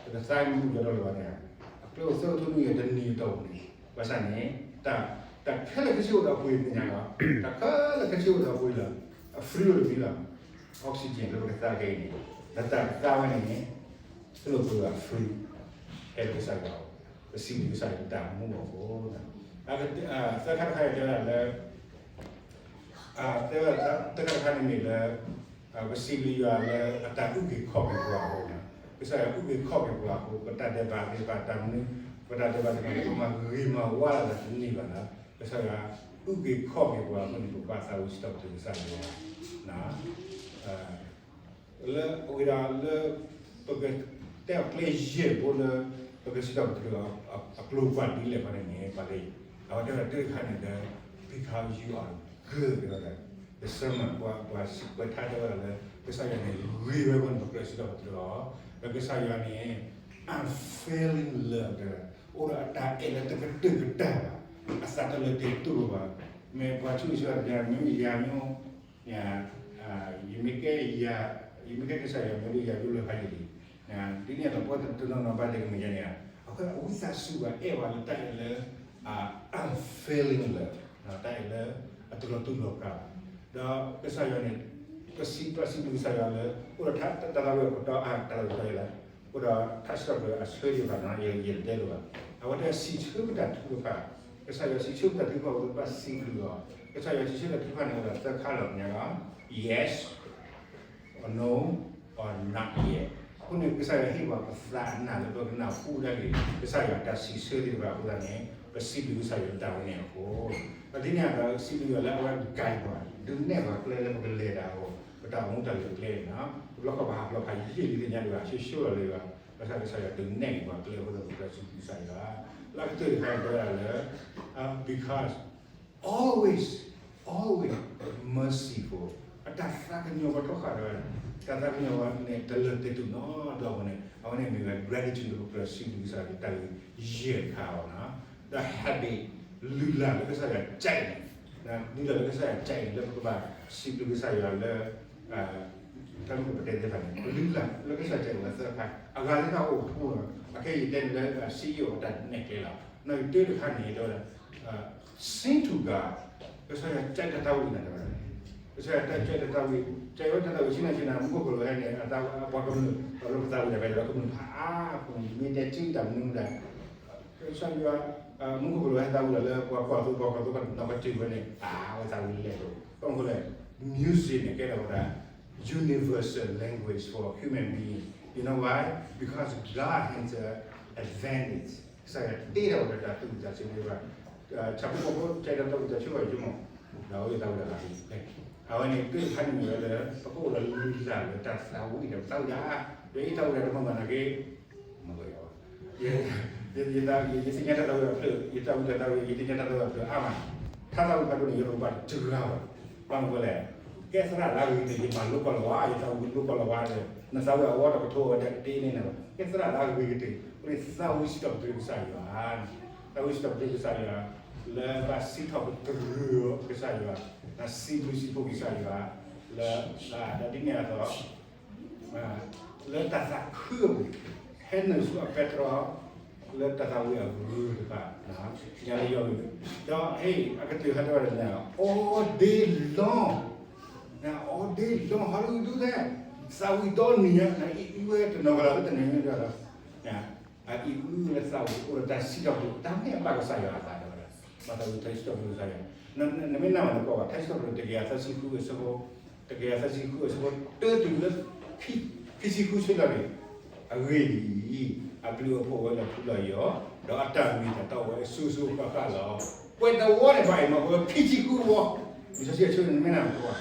ပတသးမူကဒီးလၢၤဘၣ်န့ၣ်, အကျဲအိၣ်သၢကထိနွံကယၤတနံၤအတီၢ်ပူၤန့ၣ်, ဘၣ်ဆၣ်န့ၣ် တၢ်ခဲလၢာ်ခဲဆ့အိၣ်ဒီးပှ့ၤသ့ၣ်ညါလီၤ, တၢ်ခဲလၢာ်ခဲဆ့အိၣ်ဒီးပှ့ၤလီၤ, အ free အိၣ်တမံၤလီၤ, oxygen လၢပကသါခဲအံၤန့ၣ်, လၢတၢ်ကသါဝဲန့ၣ် သိၣ်လိပှ့ၤဘၣ် free, ဟဲလၢကစၢ်ယွၤအအိၣ်, ပစံးဘျုးကစၢ်ယွၤတၢ်မူအဃိ, သၢခါတခါအံၤတဲဝဲဒၣ်လၢ သၢခါတခါန့ၣ်မ့ၢ်လၢ ပစံးဘျုးယွၤလၢအတၢ်အုၣ်က့ၤခီၣ်က့ၤပှၤအဃိ, ကစၢ်ယွၤအုၣ်က့ၤခီၣ်က့ၤပှၤအဃိ, ပတၢ်ဒဲးဘးသ့ၣ်တဖၣ် တၢ်မနုၤ, ပတၢ်ဒဲးဘးသ့ၣ်တဖၣ်န့ၣ် ပမၤဂ့ၤမၤဝါလၢတၢ်တန့ၢ်ဘၣ်လၢ ကစၢ်ယွၤအုၣ်က့ၤခီၣ်က့ၤပှၤအဃိန့ၣ် ပဘၣ်သးဝံၣ်စံးထီၣ်ပတြၢၤကစၢ်ယွၤ လၢအဝဲဒၣ်လၢ ပကတဲအကျဲယဲၢ်ဘိလၢ ပကစံးထီၣ်ပတြၢၤအကျိၤပှၤဒ်လဲၣ်ခီန့ၣ်န့ၣ် ပှၤလၢ အဝဲတဲဝဲဒၣ်တၢ်တခါန့ၣ်လၢ because you are good တဲဝဲဒၣ် the sermon ပှၤ ပှၤစံးကွဲးထါတဲဝဲဒၣ်လၢ ကစၢ်ယွၤန့ၣ် ဂ့ၤဝဲအဃိန့ၣ် ပကြၢးစံးထီၣ်ပတြၢၤအီၤ လၢကစၢ်ယွၤန့ၣ် unfailing love တဲဝဲဒၣ် အိၣ်ဒီးအတၢ်အဲၣ်လၢတကတၢၢ်ကတၢၢ်ဘၣ် အသးတလၢၤတ့ၢ်တူၢ်လိာ်ဘၣ် မ့ၢ်ပှၤဆိၣ်ဂ့ၤဆိၣ်ဝါတဂၤ မ့ၢ်ယၤမ့ၢ် ယမ့ၢ်ကဲယၤ, ယမ့ၢ်ကဲကစၢ်ယွၤမ့ၢ်ဒ်ယၤဒိလၢဖးယံာ်လံ, ဒ်န့ၣ်အသိးပှၤတနီၤနီၤဘၣ်ဒဲးကမ့ၢ်ယါန့ၣ်, အဃိအဝံသးစူၤဘၣ်အဲၣ်ဝဲလၢတၢ်အဲၣ်လၢ unfailing love တၢ်အဲၣ်လၢအတလီၤတူာ်လီၤကာ်ဘၣ်, ဒီးကစၢ်ယွၤန့ၣ် ပစံးဘျုးကစၢ်ယွၤလၢ အိၣ်ဒီးတၢ်သးဝံၣ်အကတီၢ်အါ တၢ်သးဝံၣ်အကတီၢ်အါလၢ အိၣ်ဒီးထါစံးထီၣ်ပတြၢၤအဆၢသ့ၣ်တဖၣ်န့ၣ် ယတတဲလိာ်ဘၣ်, အဝဲတဲစံးဆၢက့ၤတၢ်ထုကဖၣ်, ကစၢ်ယွၤစံးဆၢက့ၤတၢ်ထုကဖၣ်အဃိ ဘၣ်စံးဘျုးအီၤ, ကစၢ်ယွၤစံးဆၢတၢ်ထုကဖၣ်န့ၣ်အိၣ်ဒီးသၢခါလီၤ မ့ၢ်လီၤ, yes, or no, or not yet, အဃိန့ၣ် ကစၢ်ယွၤဟ့ၣ်ပှၤပသးနာ်လၢပကနၢ်ဟူဒၣ်က့ၤ ကစၢ်ယွၤတၢ်စံးဆၢသ့ၣ်တဖၣ်အဃိသတးန့ၣ် ပစံးဘျုးကစၢ်ယွၤတၢ်ဝဲန့ၣ်အဃိ, ပဒ်န့ၣ်အသိးစံးဘျုးယွၤလၢအဝဲ guide ပှၤ ဒုးနဲၣ်ပှၤကျဲလၢပကလဲၤတၢ်အဂီၢ်, ပတၢ်အိၣ်မူတၢ်လဲၤကျဲန့ၣ်, တဘျီဃီပဟးဖျိးဖးယံာ်လံသ့ၣ်ညါဒံးဘၣ် ဆိဆိလီၤလၢယွၤ, ဘၣ်ဆၣ်ကစၢ်ယွၤဒုးနဲၣ်က့ၤပှၤကျဲအဃိသတး ပကြၢးစံးဘျုးကစၢ်ယွၤ, လၢအကတၢၢ်တခါန့ၣ်တဲဝဲဒၣ်လၢ because always, always merciful, အတၢ်သးကညီၤပှၤထီဃာ်ဒီး တၢ်သးကညီၤပှၤန့ၣ် တလၢာ်တဲာ်တူာ်နီတဘျီအဃိန့ၣ် အဝဲန့ၣ်မ့ၢ်ဝဲ gratitude လၢပကြၢးစံးဘျုးကစၢ်ယွၤတၢ်ဂ့ၢ်ယဲၢ်တခါအီၤ, ဒီး habit လုၢ်လၢ်လၢကစၢ်ယွၤကဲးန့ၣ်, လုၢ်လၢ်လၢကစၢ်ယွၤကဲးန့ၣ် လၢပကဘၣ်စံးဘျုးကစၢ်ယွၤလၢ တၢ်မ့ၢ်ပတဲသ့ၣ်တဖၣ်န့ၣ် ပလုၢ်လၢ်လၢကစၢ်ယွၤကဲးန့ၣ်လၢသၢခါ, အဂၤလၢတၢ်အိၣ်ဖှိၣ်လီၤ, အခဲအံၤယတဲန့ၣ်လၢ စံယိၣ်အတၢ်နဲၣ်ကျဲလီၤ, နီၢ်ကတၢၢ်တခါန့ၣ် တဲဝဲဒၣ် sing to God, ကစၢ်ယွၤကဲးတၢ်သးဝံၣ်နၤတဲဝဲဒၣ်, ကစၢ်ယွၤကဲးတၢ်သးဝံၣ်, ကဲးဝဲတၢ်သးဝံၣ်ဆံးနၤဆံးနၤ မူခိၣ်ကလူးဟဲန့ၣ် အသးပှၤကမျၢၢ် ဒီးလၢပသးဝံၣ်တၢ်ဖဲလၢပကမျၢၢ်ဖးအါပူၤ မ့ၢ်တဲစုတၢ်မနုၤမတၤ ကစၢ်ယွၤ မူခိၣ်ကလူးဟဲသးဝံၣ်ဒီးလၢပှၤကွၢ်သိပှၤကွၢ်သိပှၤနီၢ်ကစၢ်ဝဲန့ၣ် အဝဲသးဝံၣ်လဲၣ်လိၤ, ဘၣ်မနုၤဃိလဲၣ်, music န့ၣ် ကဲထီၣ်ဝဲဒၣ် universal language for human being. You know why? Because God has an advantage. ကစၢ်ယွၤတ့ထီၣ်ဝဲဒၣ်တၢ်သူၣ်ဝံၣ်သးဆၢသ့ၣ်တဖၣ်, ဆၣ်ဖိကီၢ်ဖိ ကဲထီၣ်တၢ်သူၣ်ဝံၣ်သးဆၢဘၣ်ယဆိကမိၣ်, ဒီးအဝဲသးဝံၣ်တၢ်သးဝံၣ်, အဝဲန့ၣ် တၢ်တခါန့ၣ်မ့ၢ်ဝဲလၢ ပကအိၣ်ဒီးလုၢ်လၢ်လၢတၢ်သးဝံၣ်ဒီးပသးဝံၣ်ဒၣ်, ဒီးယသးဝံၣ်ဒၣ်တမ့ၢ်ဘၣ်နာ်က့ မ့ၢ်ကယီၤ, ယသ့ၣ်ညါတၢ်သးဝံၣ်အဖျၢၣ်, ယသးဝံၣ်တၢ်သးဝံၣ်, ယသ့ၣ်ညါတၢ်သးဝံၣ်အဖျၢၣ်အါမး, တၢ်သးဝံၣ်ဖးဒိၣ်န့ၣ် ယရိၣ်ဘၣ်တဂၤဘၣ်, ဘၣ်မနုၤဃိလဲၣ်, ကဲသရၣ်လၢအဂ့ၤကတၢၢ် ယမၤလိကီၢ်လီၤဝါ, ယသးဝံၣ်လိကီၢ်လီၤဝါဒီး နသးဝံၣ်အဝဲတကထိဝဲဒၣ်တ့န့ၣ်လီၤ, ကဲသရၣ်လၢအဂ့ၤကတၢၢ် အဃိန့ၣ်သးဝံၣ်စံးထီၣ်ပတြၢၤကစၢ်ယွၤ, သးဝံၣ်စံးထီၣ်ပတြၢၤကစၢ်ယွၤ လၢဘၣ်စံးထီၣ်ပတြၢၤကစၢ်ယွၤ, စံးဘျုးစံးဖှိၣ်ကစၢ်ယွၤ, လၢ ဒီးဒ်န့ၣ်အသိး လၢတၢ်သးခုအပူၤ, ဟဲနုာ်ဆူအပဲတြီ လၢတၢ်သးဝံၣ်အဂုၤတဖၣ်, ညါလၢယီၤဂ့ၤ, ဒီးဟ့ၣ်အကတၢၢ်ဟဲတဲဝဲဒၣ်န့ၣ် all day long, all day long, how do you do that? သးဝံၣ်ဒီနံၤညါ နအံၤအုဝဲတနီၤကလီၤလၢတနံၤညါဒီး အအံၤအုလၢသးဝံၣ်အိၣ်ဒီးတၢ်စံးထီၣ်ပတြၢၤ တၢ်မ့ၢ်အဘၣ်ကစၢ်ယွၤအသးဒီးဝဲဒၣ်, ဘၣ်သးဝံၣ်တၢ်စံးထီၣ်ပတြၢၤကစၢ်ယွၤ, နမ့ၢ်နာ်ဘၣ်နကွၢ်ဘၣ် တၢ်စံးထီၣ်ပတြၢၤတကယၤသၢဆံဃုအဆၢဖိ, တကယၤသၢဆံဃုအဆၢဖိ တၢတုၤလၢ ခံဆံဃုဆၢလီၤန့ၣ်, အဂ့ၢ်ဒ်အံၤ, အဘျုးအဖှိၣ်ဝဲလီၤထူလီၤယိာ်, ဒီးအတၢ်မ့ၢ်တၢ်တီဝဲအစိၤစိၤဃၣ်ဃၣ်လီၤ. ပှဲၤတဝီန့ၣ်ဘၣ်အံၤမ့ၢ်ပဝဲခံဆံဃုဝီ, လံာ်စီဆှံအဆိန့ၣ်မ့ၢ်နၢ်ပၢၢ်,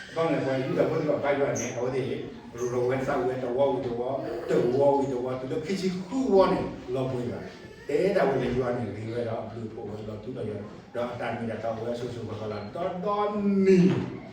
အဘၣ်မနုၤပှၤယူဒၤဖိသ့ၣ်တဖၣ်ဘါယွၤန့ၣ် အဝဲသ့ၣ် ရိၤရိၤဝဲသးဝံၤဝဲတဝီဝံၤတဝီ, တဝီဝံၤတဝီ, တုၤလၢခံဆံဃုဝီန့ၣ် လီၤဘှံးဘၣ်. တဲဒၣ်ဝဲလၢယွၤန့ၣ် ဂ့ၤဝဲဒီးအဘျုးအဖှိၣ်ဝဲလီၤထူလီၤယိာ်, ဒီးအတၢ်မ့ၢ်တၢ်တီဝဲအစိၤစိၤဃၣ်ဃၣ်လီၤ.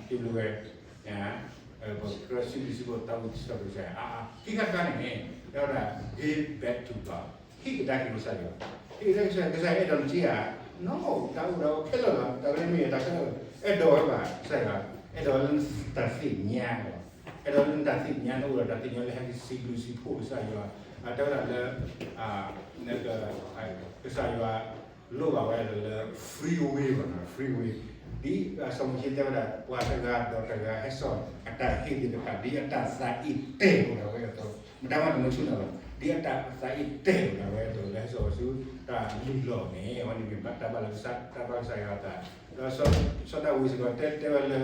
ဒီးဒီနံၤ တဘျုးဝဲ ပကြၢးစံးဘျုးစံးဖှိၣ် သးဝံၣ်စံးထီၣ်ပတြၢၤကစၢ်ယွၤ, ခံခါတခါန့ၣ် တဲဝဲဒၣ် give back to God, ဟ့ၣ်ကဒါက့ၤကစၢ်ယွၤ, ဟ့ၣ်ကဒါက့ၤကစၢ်ယွၤ, ကစၢ်ယွၤအဲၣ်ဒိးနထံဧါ, no, တၢ်အိၣ်ဒီးခဲလၢာ်လီၤ, တၢ်ဝဲန့ၣ်မ့ၢ်တၢ်ခဲလၢာ်, အဲၣ်ဒိးဝဲဘၣ်, ကစၢ်ယွၤ အဲၣ်ဒိးလၢနတၢ်သ့ၣ်ညါလီၤ, အဲၣ်ဒိးလၢနတၢ်သ့ၣ်ညါ, နအိၣ်ဒီးတၢ်သ့ၣ်ညါလၢဟဲက့ၤစံးဘျုးစံးဖှိၣ်ကစၢ်ယွၤ, တဲဝဲဒၣ်လၢ ကစၢ်ယွၤ လိၣ်ဘၣ်ဝဲဒၣ်လၢ free will ဘၣ်နီၤ, free will, ဒ်စီၤမိၤၡ့တဲဝဲဒၣ် ပှၤတဂၤဒီးတဂၤဟဲစိာ်အတၢ်ဟ့ၣ်သ့ၣ်တဖၣ် ဒ်အတၢ်သးအံၤတဲာ်အိၣ်ဒၣ်ဝဲအသိး, မတၤမးတမုၢ်ဆူၣ်နီၤလီၤ, ဒ်အတၢ်သးအံၤတဲာ်အိၣ်ဒၣ်ဝဲအသိး လၢဟဲစိာ်အီၤဆူတၢ်လုၢ်လီၢ်န့ၣ် အဝဲန့ၣ်မ့ၢ်ဘၣ်တၢ်ဘၣ်လၢကစၢ် တၢ်ဘၣ်ကစၢ်ယွၤအသး, ဒီးစီၤဒၤဝံးစ့ၢ်ကီးတဲတဲဝဲလၢ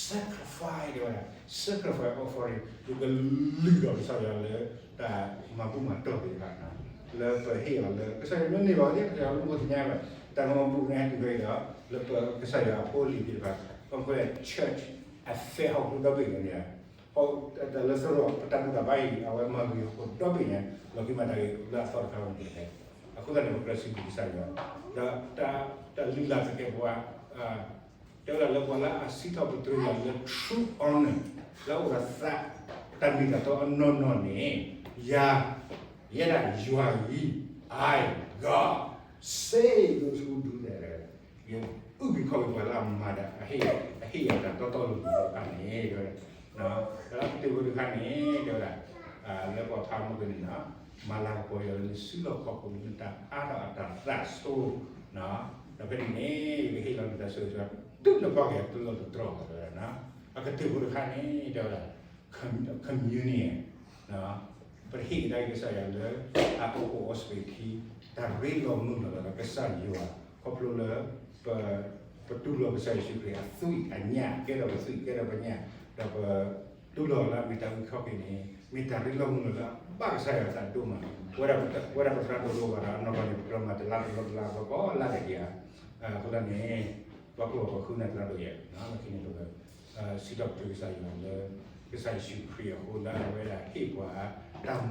sacrifice တဲဝဲဒၣ် sacrifice offering, ယကလုၢ်ထီၣ်ကစၢ်ယွၤလၢ တၢ်မၤဘူၣ်မၤတီၢ်သ့ၣ်တဖၣ် လၢပဟ့ၣ်အီၤလၢ ကစၢ်ယွၤမ့ၢ်န့ၢ်ဘၣ်ဝဲ ကစၢ်ယွၤမ့ၢ်အိၣ်သ့ၣ်ညါဘၣ်, တၢ်မၤဘူၣ်န့ၣ်ဟဲတုၤဖဲအံၤဒီး လၢပကစၢ်ယွၤအဖိအလံၤသ့ၣ်တဖၣ် ခီဖျိ church အဖဲဟီၣ်ခိၣ်ဒီဘ့ၣ်န့ၣ် တၢ်လၢသရိာ်ပတၢ်ဘူၣ်တၢ်ဘါအံၤ အဝဲမၤဂ့ၤဟီၣ်ခိၣ်ဒီဘ့ၣ်န့ၣ် လီၤက့ၤမၤတၢ်ဂ့ၤလၢအသီတခါဝဲန့ၣ်တက့ၢ်. အဃိသတးန့ၣ် ပကြၢးစံးဘျုးကစၢ်ယွၤ, ဒီးတၢ်လုၢ်လၢ်သကဲးပဝး တဲဝဲဒၣ်လၢပှၤလၢအစံးထီၣ်ပတြၢၤယွၤလၢ true honor လၢအအိၣ်ဒီးသး တၢ်မ့ၢ်တၢ်တီအနီၢ်နီၢ်န့ၣ် ယၤ ယဲဒၣ်ယွၤအံၤ I, God, save those who do that, ယအုၣ်က့ၤခီၣ်က့ၤပှၤလၢအမၤတၢ် အဟ့ၣ်ယၤတၢ်တီတီလိၤလိၤတဖၣ်န့ၣ် တဲဝဲဒၣ်, ဒီးအကတၢၢ်ဖိတခါန့ၣ် တဲဝဲဒၣ် လၢပှၤဖးမုၢ်ကန့ၣ် မၤလၤကပီၤယွၤလၢနစုလီၢ်ခီၣ်ခိၣ်လၢနတၢ်အါထီၣ်အတၢ်သးဆိ ဒီးဖဲန့ၣ်န့ၣ် ယကဟ့ၣ်လီၤနတၢ်ဆိၣ်ဂ့ၤဆိၣ်ဝါ တုၤလၢကီၢ်က့ၤအတုၤလီၤတတြီၢ် တဲဝဲဒၣ်, အကတၢၢ်ဖိတခါန့ၣ် တဲဝဲဒၣ် communion ပတဟ့ၣ်ကဒါက့ၤကစၢ်ယွၤလၢ အအိၣ်အိၣ်အီစပံးခံ တၢ်ရ့လိာ်မုာ်လိာ်သးဒီးကစၢ်ယွၤ ခီဖျိလၢ ပတူၢ်လိာ်ကစၢ်ယ့ၣ်ၡူးခရံာ်အသွံၣ်အညၣ် ကဲထီၣ်ပသွံၣ်ကဲထီၣ်ပညၣ် ဒီးပတူၢ်လိာ်လၢအမ့ၢ်တၢ်အုၣ်ခီၣ်က့ၤန့ၣ် မ့ၢ်တၢ်ရ့လိာ်မုာ်လိာ်လၢအဘၣ်ကစၢ်ယွၤအသးဒိၣ်မး, ပဝဲဒၣ်ပသရၣ်ဒိၣ်ဒိၣ်ဘၣ်ဒီး အနီၢ်ကီၢ်န့ၣ် ပကြၢးမၤတလါတလါတလါ ပကိးလါဒဲးက့ၤဧါ, အဃိသတးန့ၣ် ပှၤကိးဂၤပဃုနၢ်တလါဒိၣ်ယဲၢ် လၢခံန့ၣ်ပ စံးထီၣ်ပတြၢၤကစၢ်ယွၤလၢ ကစၢ်ယ့ၣ်ၡူးခရံာ်အဃိလၢအဝဲဒၣ်ဟ့ၣ်ပှၤ တၢ်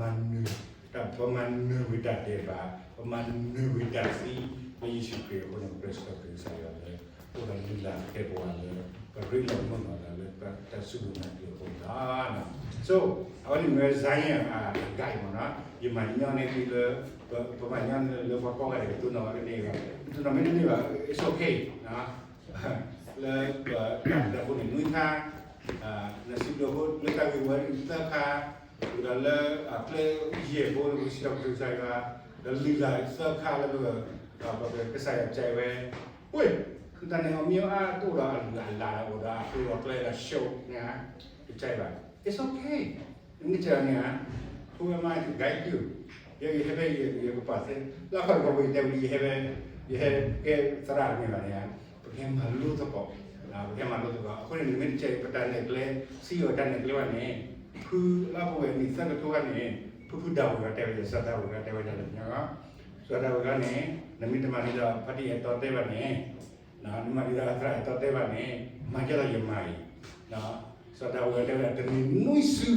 မၤနၢၤ တၢ်ပမၤနၢၤဝံၤတၢ်ဒဲးဘး ပမၤနၢၤဝံၤတၢ်သံ လၢယ့ၣ်ၡူးခရံာ်အဃိန့ၣ် ပကြၢးစံးထီၣ်ပတြၢၤကစၢ်ယွၤလၢ အိၣ်ဒီးလုၢ်လၢ်သကဲးပဝးလၢ ပရ့လိာ်မုာ်လိာ်သးလၢတၢ်စူၢ်တၢ်နာ်အပူၤအဃိန့ၣ်လီၤ. So အဝဲန့ၣ်မ့ၢ် Zion အguideမ့ၢ်နီၤ, ယမၤညီန့ၢ်သုလၢ ပမၤညီန့ၢ်လၢပှၤကိးဂၤဒဲးကတိၤနီၣ်ဝဲတန့ၢ်ဘၣ်, ကတိၤနီၣ်မ့ၢ်တန့ၢ်ဘၣ် it's okay လၢပတၢ်အိၣ်ဖှိၣ်န့ၣ် နွံခါ, နစံးဘျုးဖိလၢတၢ်ဂ့ၢ်ဝဲသၢခါ, ဒီးလၢအကျဲယဲၢ်ဘိလၢပကစံးထီၣ်ပတြၢၤကစၢ်ယွၤ, ဒီးလုၢ်လၢ်သၢခါလၢပ ပကစၢ်ယွၤကဲဝဲ, ဝ့ၢ်, တၢ်န့ၣ်အီၤမ့ၢ်အါတအိၣ်ဒီးအလုၢ်အလၢ်အိၣ်ဒီးအကျိၤအကျဲဒီး show န့ၣ်ဧါ, ကဲဘၣ်, it's okay, နမ့ၢ်တဲန့ၣ်ဧါ, who am I to guide you? ယဲယဟဲဖဲယကပာ်သ့, လၢအခီၣ်တခီပယတဲဝံၤ ယဟဲဖဲ, ယဟဲကဲသရၣ်တမ့ၢ်ဘၣ်န့ၣ်ဧါ, ပကဟဲမၤလိသကိး, ပကဟဲမၤလိသကိး, အဃိန့ၣ် နမ့ၢ်တကဲပတၢ်နဲၣ်ကျဲ, စံးအီၤတၢ်နဲၣ်ကျဲဘၣ်န့ၣ်, ဖုလၢအပူၤဝဲနံၣ်သၢကထိခါန့ၣ်, ဖုဖုဒၣ်ဝဲဂၤတဲဝဲဒၣ် စီၤဒၤဝဲဂၤတဲဝဲဒၣ်လၢညါ, စီၤဒၤဝဲဂၤန့ၣ်, နမ့ၢ်တမၤဒ်သိးဖါတံၢ်အဲၣ်တီတဲဘၣ်န့ၣ်, နမၤဒ်သိးအသရၣ်အဲၣ်တီတဲဘၣ်န့ၣ်, မၤကဲသိးယမၤအံၤ, စီၤဒၤဝဲဂၤတဲဝဲဒၣ် တနံၤနွံစု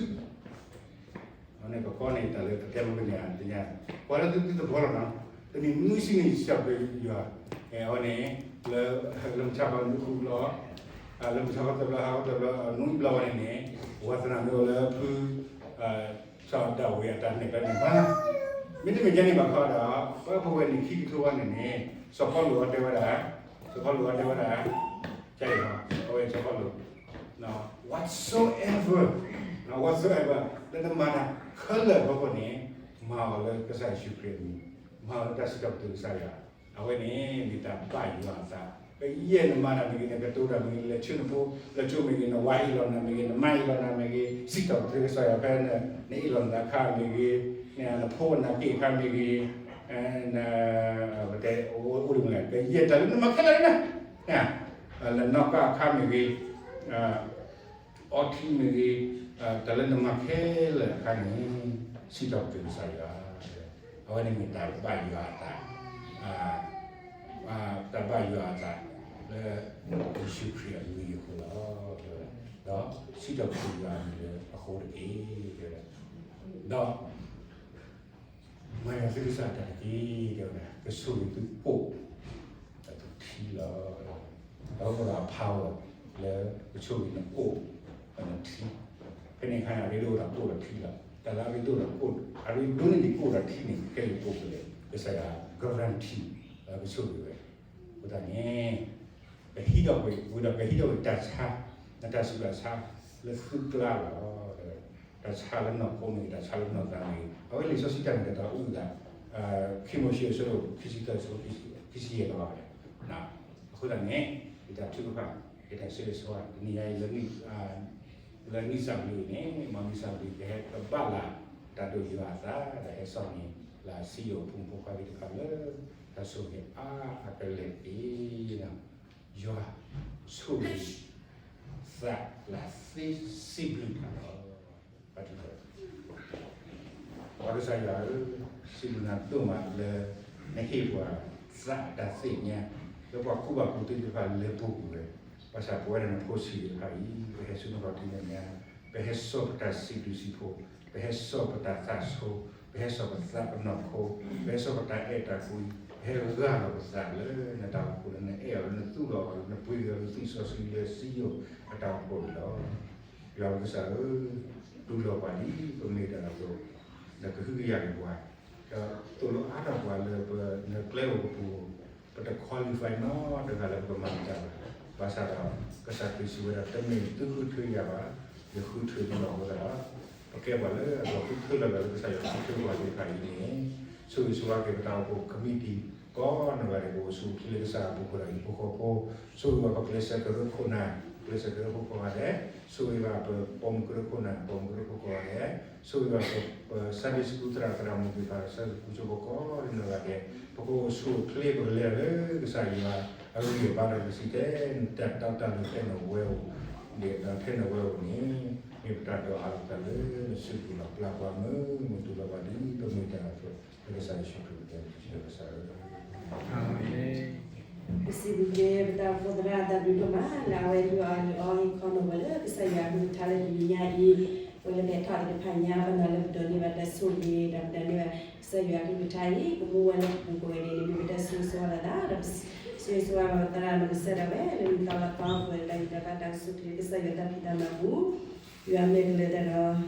အန့ၣ်ကခီန့ၣ် တၢ်လၢကတဲမုၢ်ကန့ၣ် တညါ, ကွၢ်လၢသုသုသဘီလီၤနီၤ, တနံၤနွံစုန့ၣ် ယစံးဘျုးယွၤ, အဝဲန့ၣ်, လၢ, လၢမုၢ်ဆါခီနွံဃုဘျီ, လၢမုၢ်ဆါခီတဘျီ ဟါခီတဘျီ နွံဘျီဝဲန့ၣ်န့ၣ်, ဝါသနၢ်မ့ၢ်အိၣ်လၢဖု စီၤဒၤဝံးအတၢ်နဲၣ်ကျဲန့ၣ်ဘၣ်, မ့တမ့ၢ်ကဲန့ၣ်ဘၣ်ဃီဒီး, ပှၤပဝဲနံၣ်ခံကထိဝဲန့ၣ်န့ၣ်, စီၤပီလူးအီၤတဲဝဲဒၣ်, စီၤပီလူးအီၤတဲဝဲဒၣ်, ကဲအံၤ, အဝဲစီၤပီလူး whatsoever, whatsoever လၢနမၤတၢ်ခဲလၢာ်အဖီခိၣ်န့ၣ်, မၤအီၤလၢကစၢ်ယ့ၣ်ၡူးခရံာ်အမံၤ, မၤအီၤလၢတၢ်စံးထီၣ်ပတြၢၤကစၢ်ယွၤ, အဝဲန့ၣ်မ့ၢ်တၢ်ဘၣ်ယွၤအသး, ကယဲၢ်နမၤတၢ်မ့ၢ်ဂ့ၤ နကတိၤတၢ်မ့ၢ်ဂ့ၤ လဲၤဆှၢနဖိ လဲၤကၠိမ့ၢ်ဂ့ၤ နဝၤအ့ၣ်လိာ်နၤမ့ၢ်ဂ့ၤ နမါအ့ၣ်လိာ်နၤမ့ၢ်ဂ့ၤ စံးထီၣ်ပတြၢၤကစၢ်ယွၤဖဲ နအ့ၣ်လိာ်နသးခါမ့ၢ်ဂ့ၤ, နဖိနက့ၢ်ခါမ့ၢ်ဂ့ၤ, ပတဲအိၣ်ဒ်မ့ၢ်လဲၣ် ကယဲၢ်တၢ်လၢနမၤခဲလၢာ်န့ၣ်, လဲၤနီၣ်ကါအခါမ့ၢ်ဂ့ၤ, အီထံမ့ၢ်ဂ့ၤ, တၢ်လၢနမၤခဲလၢာ်အခါန့ၣ်, စံးထီၣ်ပတြၢၤကစၢ်ယွၤ, အဝဲန့ၣ်မ့ၢ်တၢ်ဘၣ်ယွၤအသး, တၢ်ဘၣ်ယွၤအသးလၢ ယ့ၣ်ၡူးခရံာ်အမံၤအဃိလီၤ. ဒီးစံးထီၣ်ပတြၢၤယွၤအမံၤလၢအဃိတက့ၢ်. ဒီး မၤယွၤသုကစၢ်အတၢ်တက့ၢ်, တဲဝဲဒၣ် ကဆိၣ်ဂ့ၤသုအိၣ်ဒီးသုထံလီၤ. ဒီးအိၣ်ဒီးအ power လၢကဆိၣ်ဂ့ၤနအိၣ်ဒီးနထံ, ဖဲန့ၣ်အခါန့ၣ် အရ့ဒိၣ်အိၣ်ဒီးအိၣ်ဒီးထံလီၤ. တၢ်လၢအရ့ဒိၣ်ဒီးအိၣ်, အရ့ဒိၣ်န့ၢ်ဒံးကအိၣ်ဒီးထံန့ၣ် ကဲလၢပှဲၤလၢ ကစၢ်ယွၤ guarantee လၢကဆိၣ်ဂ့ၤဝဲ. အဃိသတးန့ၣ် ပဟံးထီၣ်ကွံာ်ဝံၤဒီး ပဟံးထီၣ်ကွံာ်တၢ်ဆါ, နတၢ်ဆူးတၢ်ဆါလၢသုကျါလီၤ. တၢ်ဆါလၢနီၢ်ခိမ့ၢ်ဂ့ၤ, တၢ်ဆါလၢနီၢ်သးမ့ၢ်ဂ့ၤ, အဝဲလံာ်စီဆှံတၢ်မ့ၢ်တၢ်တီအုၣ်သး, ခံမိၤၡ့အဆၢဒိၣ်ခံဆံသၢ အဆၢဖိခံဆံယဲၢ်လီၤ. အဃိသတးန့ၣ် ယတၢ်ထုကဖၣ်, ယတၢ်ဆိၣ်ဂ့ၤဆိၣ်ဝါ တနံၤညါအံၤ လၢနံၣ်စၢ်ဘျုးအံၤန့ၣ်, မ်နံၣ်စၢ်ဘျုးအံၤ ကဟဲကဘၣ်လၢ တၢ်ဒိၣ်ယွၤအသး ဒီးဟဲစိာ်န့ၢ်လၢအစံယိၣ်အဖိမုၣ်ဖိခွါသ့ၣ်တဖၣ်လၢ တၢ်ဆိၣ်ဂ့ၤအါအကလဲာ်တက့ၢ်. ယွၤဆိၣ်ဂ့ၤသးလၢသ့စံးဘျုးတၢ်လီၤ. ပှၤကစၢ်ယွၤဧၢ, စံးဘျုးနၤဒိၣ်မးလၢ နဟ့ၣ်ပှၤသးအတၢ်သ့ၣ်ညါ လၢပှၤကူၣ်ဘၣ်ကူၣ်သ့သ့ၣ်တဖၣ်လဲၤပူၤကွံာ်ဝဲ, ဘၣ်ဆၣ်ပဝဲဒၣ်နဖိဆံးသ့ၣ်တဖၣ်အံၤ ပဟဲဆူနခီၣ်ထံးမဲာ်ညါ, ပဟဲစိာ်ပတၢ်စံးဘျုးစံးဖှိၣ်, ပဟဲစိာ်ပတၢ်သးဆိ, ပဟဲစိာ်ပသးပနီၢ်ခိ, ပဟဲစိာ်ပတၢ်အဲၣ်တၢ်ကွံ, ပဟဲဂၢ်လီၤပသးလၢနတၢ်အိၣ်ဖှိၣ်လၢနအဲၣ်အီၤလၢနသူၣ်လီၤအီၤလၢနပှ့ၤဂ့ၤအီၤလၢ သံစီဆှံလၢစံယိၣ်အတၢ်အိၣ်ဖှိၣ်န့ၣ်လီၤ. ယွၤပကစၢ်ဧၢ, တူၢ်လိာ်ပှၤဒ်ပမ့ၢ်တၢ်အသိး, နကဟုကယာ်က့ၤပှၤ, ဒီးသိၣ်လိအါထီၣ်ပှၤလၢပ နကျဲအိၣ်ကပူၤ ပတ qualify နီတဂၤလၢပကမၤတၢ်ဘၣ်. ဘၣ်ဆၣ်ဒီး ကစၢ်ခရံာ်စံးဝဲဒၣ် တမ့ၢ်သုဃုထၢယၤဘၣ်, ယဃုထၢသုလီၤ. အဃိသတးဒီး ပကဲပှၤလၢအလီၤဃုထၢလီၤဂာ်လၢကစၢ်ယွၤဃုထၢပှၤသ့ၣ်တဖၣ်အံၤန့ၣ်, ဆိၣ်ဂ့ၤဆိၣ်ဝါက့ၤပတၢ်အိၣ်ဖှိၣ် committee ကိးနီၢ်ဂၤဒဲး ပအိၣ်ဆူၣ်အိၣ်ချ့လၢကစၢ်အပူၤဃီဒီးဟံၣ်ဖိဃီဖိ, ဆိၣ်ဂ့ၤပှၤပကျဲးစၢးကရၢခိၣ်နၢ်, ကျဲးစၢးကရၢခိၣ်ကိးဂၤဒဲး, ဆိၣ်ဂ့ၤဘၣ်ပပိာ်မုၣ်ကရၢခိၣ်နၢ်, ပိာ်မုၣ်ကရၢခိၣ်ကိးဂၤဒဲး, ဆိၣ်ဂ့ၤဘၣ်ပ Sunday school သရၣ်သရၣ်မုၣ်သ့ၣ်တဖၣ်, သရၣ်သရၣ်မုၣ်ကိးဂၤဒဲး, ပကအိၣ်ဆူၣ်အိၣ်ချ့ ပကလဲၤလၢကစၢ်ယွၤအဂံၢ်အဘါဒီးပစံးတဲ နတၢ်တီတၢ်လိၤထဲနဝဲအိၣ်, ဒီးထဲနဝဲအိၣ်န့ၣ် မ့ၢ်ပတၢ်ဒီးအါလီၤပသးလၢနစုပူၤလီၤ. ပျၢ်ကွၢ်မုာ်မုာ်တူၢ်လိာ်ပှၤဒ်ပမ့ၢ်တၢ်အသိး, လၢကစၢ်ယ့ၣ်ၡူးခရံာ်အမံၤ ပစံးဘျုးကစၢ်ဧၢ. ပစံးဘျုးက့ၤပတၢ်အိၣ်ဖှိၣ်သရၣ်အတၢ်ဘျုးဒိၣ်မး လၢအဝဲဒုးအီၤအီၤဟ့ၣ်ခီနီၣ်ဝဲလၢကစၢ်ယွၤအကလုၢ်ကထါလၢတနံၤညါအံၤ, ပဝဲလၢပဟဲထီၣ်သ့ၣ်တဖၣ်ညါ ပနာ်လၢပဒိးန့ၢ်ဘၣ်တၢ်ဆိၣ်ဂ့ၤ ဒီးပဒိးန့ၢ်ဘၣ်ကစၢ်ယွၤအကလုၢ်ကထါအံၤ ကမူဝဲလၢပပူၤကိးဂၤဒဲးန့ၣ် မ့ၢ်ပတၢ်ဆိၣ်ဂ့ၤဆိၣ်ဝါလိာ်သး ဒီးပဆိၣ်ဂ့ၤဆိၣ်ဝါဘၣ်ပသရၣ်မုၣ်ကစၢ်ဒၣ်ဝဲ လၢနံၣ်သီလါသီအပူၤ တၢ်ဂံၢ်တၢ်ဘါတၢ်အိၣ်ဆူၣ်အိၣ်ချ့ ကစၢ်ယွၤတၢ်ဖံးတၢ်မၤပူၤ ယွၤမဲာ်ကလၢာ်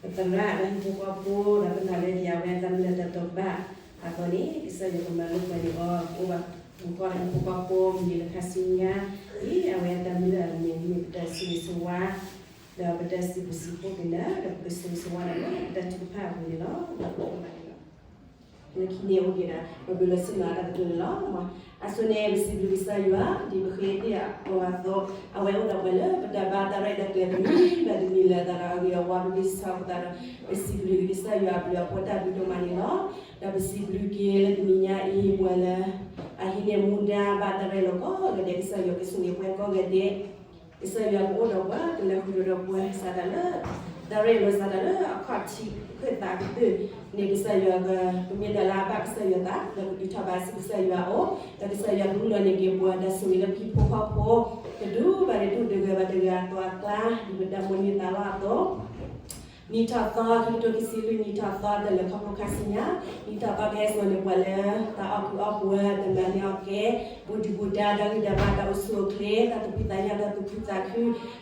တၢ်ဒီး ပသရၣ်ဒီးဟံၣ်ဖိဃီဖိ ဒီးပနာ်လၢဒ်အဝဲအတၢ်မုၢ်လၢ်တၢ်တိာ်ပာ်အသိးန့ၣ် ကစၢ်ယွၤကမၤလိပှၤန့ၢ်အီၤ ကအိၣ်ဘၣ်ပူၤဃီဒီးဟံၣ်ဖိဃီဖိ မုၢ်နံၤလၢခါဆူညါ ဒ်အဝဲအတၢ်မုၢ်လၢ်အမ့ၢ်မ့ၢ်ပတၢ်ဆိၣ်ဂ့ၤဆိၣ်ဝါ ဒီးပတၢ်စံးဘျုးစံးဖှိၣ်က့ၤနၤ ဒီးပကဆိၣ်ဂ့ၤဆိၣ်ဝါနၤလၢပတၢ်ထုကဖၣ်အပူၤန့ၣ်လီၤ. လၢခံန့ၣ်အိၣ်က့ၤဒၣ် ပဘျုးလီၤစ့ၢ်ကီးတၢ်ကတိၤန့ၣ်လီၤ. အဆိန့ၣ် ပစံးဘျုးကစၢ်ယွၤ ဒ်ပဃ့တ့ၢ်အီၤအသိး အဝဲအိၣ်ဒီးပှၤလၢပတၢ်ဘါတၢ်ရဲၣ်တၢ်ကျဲၤတမံၤဘၣ်တမံၤလၢၤသးဒီးအဂ့ၤအဝါ ပမ့ၢ်စံးထီၣ်ပသးဒီး ပစံးဘျုးကစၢ်ယွၤအဘျုးအဖှိၣ်တၢ်ဘျုးဒိၣ်မးန့ၣ်လီၤ. ဒီးပစံးဘျုးက့ၤလၢတနံၤညါအံၤ ပှၤလၢ အဟံးန့ၢ်မူဒါဘါတၢ်ရဲၣ်လီၤကိးဂၤဒဲး ကစၢ်ယွၤကဆိၣ်ဂ့ၤပှၤကိးဂၤဒဲး ကစၢ်ယွၤကအိၣ်ဒီးပှၤ ကလဲၤဃုာ်ဒီးပှၤစးထီၣ်လၢ တၢ်ရဲၣ်လီၤစးထီၣ်လၢအခီၣ်ထံး ဃ့ၢ်သးကတၢၢ်န့ၣ် ကစၢ်ယွၤက ပမ့ၢ်တၢ်လၢအဘၣ်ကစၢ်ယွၤသး ဒီးကဒုးထီၣ်ဘးဆူကစၢ်ယွၤအအိၣ် ဒီးကစၢ်ယွၤကရူၢ်လီၤန့ၢ်က့ၤပှၤတၢ်ဆိၣ်ဂ့ၤလၢပဟံၣ်ဖိဃီဖိ တဒူၣ်ဘၣ်တဒူၣ်တဂၤဘၣ်တဂၤအသိးအကျါ ဒ်ပတၢ်မိၣ်န့ၢ်သးလီအသိး နံၣ်ထီၣ်သီ ခံကထိခံဆံလွံၢ် နံၣ်ထီၣ်သီ တၢ်လၢခီဖျိခါဆူညါ နံၣ်ထီၣ်သီကဟဲစိာ်န့ၢ်ပှၤလၢ တၢ်အီၣ်ကုးအီပှဲၤ တၢ်မၤန့ၢ်အီၣ်ကဲ ဘူးဒံးဘူးဒါ တၢ်ဂံၢ်တၢ်ဘါ တၢ်အိၣ်ဆူၣ်အိၣ်ချ့ တၢ်သူၣ်ဖှံသးညီ တၢ်သူၣ်ခုသးခု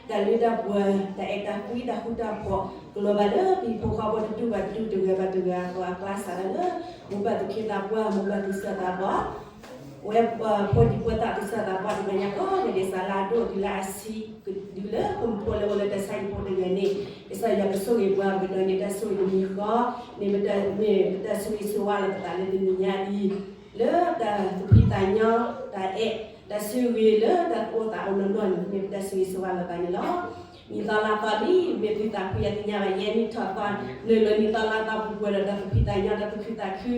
တၢ်လၢတၢ်ပှဲၤ တၢ်အဲၣ်တၢ်ကွံ တၢ်ဃူတၢ်ဖိး ကလီၤဘၣ်လၢပဟံၣ်ဖိဃီဖိတဒူၣ်ဘၣ်တဒူၣ် တဂၤဘၣ်တဂၤအသိးအကျါ စးထီၣ်လၢ မိၢ်ပၢ်သူၣ်က့သးပှၢ် မိၢ်ပၢ်သူၣ်စၢ်သးဘီၣ် ဝဲ ဖိဒံဖိသၣ်သူၣ်စၢ်သးဘီၣ် တဂၤညါကိးဂၤဒဲး စးလၢအဒိၣ်တုၤလၢအဆံး တုၤလၢဖိမုၣ်ဖိလၢအိၣ်လၢတၢ်ဆါဟံၣ်ဖိတဂၤန့ၣ် ကစၢ်ယွၤကဆိၣ်ဂ့ၤပှၤ ပဒိးန့ၢ်တၢ်ဆိၣ်ဂ့ၤတမံၤဃီ မ့ၢ်ပတၢ် မ့ၢ်ပတၢ်ဆိၣ်ဂ့ၤဆိၣ်ဝါလိာ်ပသးလၢတနံၤညါအံၤ လၢတၢ်သူၣ်ဖှံသးညီ တၢ်အဲၣ် တၢ်ဆၢဂ့ၤလၢတၢ်အိၣ်သးအိၣ်နီၢ်နီၢ်န့ၣ် မ့ၢ်ပတၢ်ဆိၣ်ဂ့ၤဆိၣ်ဝါလိာ်သးန့ၣ်လီၤ. နံၣ်သီလါသီလံ မ့ၢ်သုသးဖှံအသ့ၣ်ညါဘၣ် ယဲနံၣ်ထီၣ်သီ နုာ်လီၤနံၣ်သီလါသီပူၤပှဲၤဒီးတၢ်သူၣ်ဖှံသးညီ တၢ်သူၣ်ခုသးခု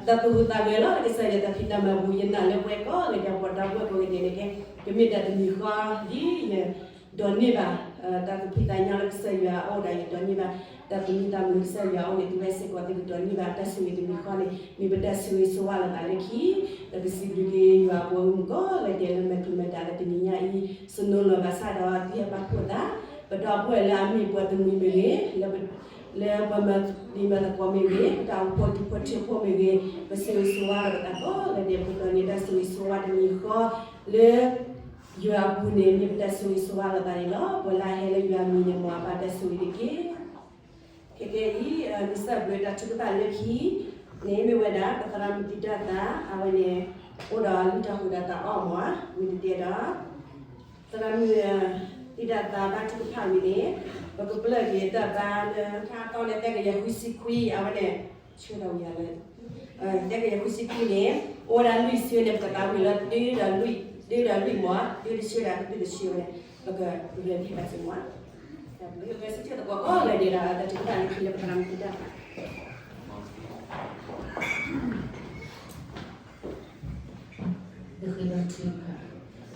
တၢ်သူၣ်ဟူးသးဂဲၤလီၤ ကစၢ်ယွၤတၢ်ဖံးတၢ်မၤပူၤ ယနာ်လၢပှၤကိးဂၤဒဲး ပှၤဒီပုၢ်ဝဲၢ်ကိးဂၤဒဲးန့ၣ်က့ ကမ့ၢ်တၢ်တမံၤဃီ ဒ်ယဒိးန့ၢ်ဘၣ် တၢ်သူၣ်ဖှံသးညီလၢကစၢ်ယွၤအအိၣ်ဒီး ယကဒိးန့ၢ်ဘၣ် တၢ်သူၣ်မံသးမုာ်လၢကစၢ်ယွၤအအိၣ်န့ၣ် သုဝဲစ့ၢ်ကီးသုကဒိးန့ၢ်ဘၣ်တၢ်ဆိၣ်ဂ့ၤတမံၤဃီန့ၣ် မ့ၢ်ပတၢ်ဆိၣ်ဂ့ၤဆိၣ်ဝါလိာ်သးလၢခံ ဒီးကစံးဘျုးက့ၤယွၤအပှၤဂီၢ်မုၢ်ကိးဂၤဒဲးလၢမဲာ်ထံမဲာ်တၤလၢတနံၤညါအံၤ စနိလီၤဘၣ်ဆၣ်ဒီးသုဟဲပာ်ဖှိၣ်သး ပဒီပုၢ်ဝဲၢ်လၢအမ့ၢ်ပှၤတမှံၤမ့ၢ်ဂ့ၤ လၢပှၤမၤသံမၤသကိးမ့ၢ်ဂ့ၤ ပတၢ်အိၣ်ဖှိၣ်ဒူဖိထၢဖိမ့ၢ်ဂ့ၤ ပဆိၣ်ဂ့ၤဆိၣ်ဝါဒီးပသးကိးဂၤဒဲး ပဒိးန့ၢ်တၢ်ဆိၣ်ဂ့ၤဆိၣ်ဝါတမံၤဃီ လၢ ယွၤအပူၤန့ၣ် မ့ၢ်ပတၢ်ဆိၣ်ဂ့ၤဆိၣ်ဝါလိာ်သးန့ၣ်လီၤ. ပှၤလၢအဟဲလၢယွၤအမံၤန့ၣ် မ်အပၢ်တၢ်ဆိၣ်ဂ့ၤတက့ၢ်. ခဲကနံၣ်အံၤ ဒုးစံးဘျုးတၢ်ထုကဖၣ်လၢခံန့ၣ် မ့ၢ်ဝဲဒၣ် ပသရၣ်မုၣ်တံာ်တာ်သး အဝဲန့ၣ် အိၣ်ဒီးလုၢ်တၢ်ဃုာ်ဒီးတၢ်အီၣ်မး ဝံၤတတဲဒီး သရၣ်မုၣ် တံာ်တာ်သးဘါထုကဖၣ်ဝံၤန့ၣ် ပကပျၢ်က့ၤတၢ်ဘါလၢ ထါတီန့ၣ် သၢကယၤဃုဆံခွံ အဝဲန့ၣ် ဆၢထၢၣ်ဝံၤလၢ သၢကယၤဃုဆံခွံန့ၣ် အိၣ်ဝဲဒၣ်လွံၢ်ဆၢန့ၣ် ပကသးဝံၤလၢ တုၤဒီးလွံၢ် တုၤဒီးလွံၢ်မး တုၤတဆၢဒီး တုၤတဆၢဝဲန့ၣ် ပကပျၢ်ဒံးဘၣ်စ့ၢ်မး ပဂဲၤဆၢထၢၣ်သကိးကိးဂၤဒဲးဒီး တၢ်ထုကဖၣ်လၢခံလၢပသရၣ်မုၣ်တံာ်တာ်သး ပဃ့ဘါထုကဖၣ်,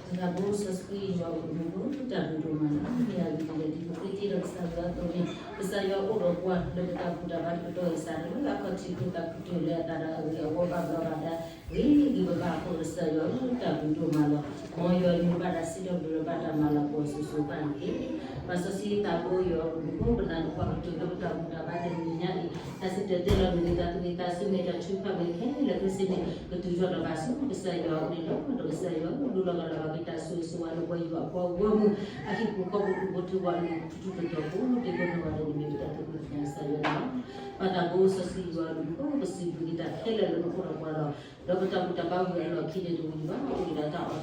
ပသးဘိစီဆှံယွၤအိၣ်မူပူၤ တၢ်ဘျုးဒိၣ်မးလီၤ. မ့ၢ်အဂ့ၢ်ဒ်လဲၣ် ဒ်ပဃ့တ့ၢ်ဒီးကစၢ်ယွၤအသိးန့ၣ် ကစၢ်ယွၤအိၣ်ဒီးပှၤလၢပတၢ်ဘူၣ်တၢ်ဘါတကတီၢ်အံၤစးထီၣ်လၢအခီၣ်ထံးဖိသးခုကတၢၢ်လၢအသးဒီးအဂ့ၤအဝီဘၣ်ဘျီးဘၣ်ဒါ ဂ့ၤဂ့ၤဘၣ်ဘၣ်အဃိ ကစၢ်ယွၤဧၢ တၢ်ဘျုးဒိၣ်မးလီၤ. မ်ယွၤန့ၣ်ဘၣ်တၢ်စံးထီၣ်ပတြၢၤဒီးဘၣ်တၢ်မၤလၤကပီၤအစိၤစိၤအဃၣ်န့ၣ်တက့ၢ်. ပၢ်စီဆှံသးဘိယွၤအိၣ်မူပူၤ ပနၢ်ပၢၢ်ပတုာ်လၢပတၢ်ဘူၣ်တၢ်ဘါတနံၤညါအံၤ တၢ်စံၣ်တဲၤတဲလီၤမ့ၢ်ဂ့ၤ တၢ်သူၣ်ဝံၣ်သးဆၢမ့ၢ်ဂ့ၤ တၢ်ထုကဖၣ်မ့ၢ်ဂ့ၤ ခဲလၢာ်ခဲဆ့န့ၣ် ကတုၤထီၣ်ဒီးဘၣ်ဆူကစၢ်ယွၤအအိၣ်န့ၣ်လီၤ. ဒီးကစၢ်ယွၤလူလီၤဂာ်လီၤဘၣ်က့ၤတၢ်ဆိၣ်ဂ့ၤဆိၣ်ဝါလၢပှၤယွၤအပှၤဂီၢ်မုၢ် အဟံၣ်ဖိဃီဖိဒူၣ်ဖိထၢဖိအလိၤ ထူထူတီၤတီၤပူၤ ဒ်သိးန့ၣ်ဝဲဒၣ်န့ၣ်မ့ၢ်ပတၢ်သဘျ့ကစၢ်ယွၤန့ၣ်လီၤ. ပၢ်သးဘိစီဆှံယွၤလူၤ ပစံးဘျုးက့ၤတၢ်ခဲလၢာ်လၢနအိၣ်ဒီးပှၤလီၤ. ဒီးပတၢ်ဘူၣ်တၢ်ဘါဝံၤအလီၢ်ခံန့ၣ်တဝံၤဘၣ် အိၣ်ဒီးတၢ်အီၣ်တၢ်အီန့ၣ်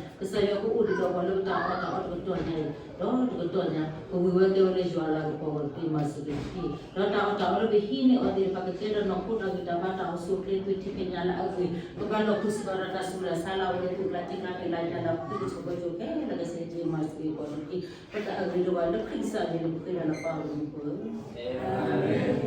ကစၢ်ယွၤကအိၣ်ဒီးပှၤလၢပတၢ်အီၣ်တၢ်အီတကတီၢ်ညါအံၤ ဒီးတကတီၢ်ညါ ကဝံၤဝဲကဲဝဲလၢယွၤအလၤကပီၤဝဲ ပမၤစၢၤက့ၤတက့ၢ်. ဒီးတၢ်အီၣ်တၢ်အီလၢပဟံးန့ၢ်အီၤသ့ၣ်တဖၣ် ကကဲထီၣ်နီၢ်ခိတၢ်ဂံၢ်တၢ်ဘါ တၢ်အိၣ်ဆူၣ်အိၣ်ချ့ သွံၣ်ထံဖဲညါလၢအဂ့ၤ ကဘၣ်လီၤခူစ့ၢ်ကီးဒီးတၢ်ဆူးတၢ်ဆါလၢအဝဲသူၣ်ကျါတံၢ်ကျါ မ့ၢ်လၢယၤလၢ ပသုတဆိၣ်ဘၢယိၣ်ခဲလၢာ်ကစ့ၢ် မၤစၢၤက့ၤပှၤန့ၣ်တက့ၢ်. ပတၢ်အဂ့ၤဒိၣ်ဘၣ်လၢခရံာ်ကစၢ်အမံၤန့ၣ် ပဃ့တၢ်လၢပၢ်အဂ့ၢ်န့ၣ်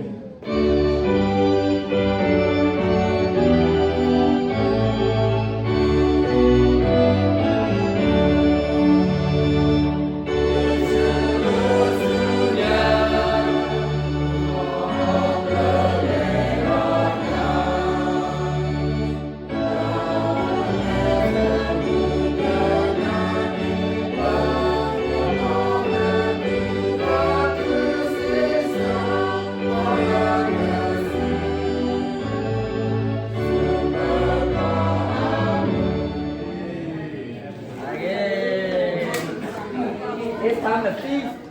It's time to feast.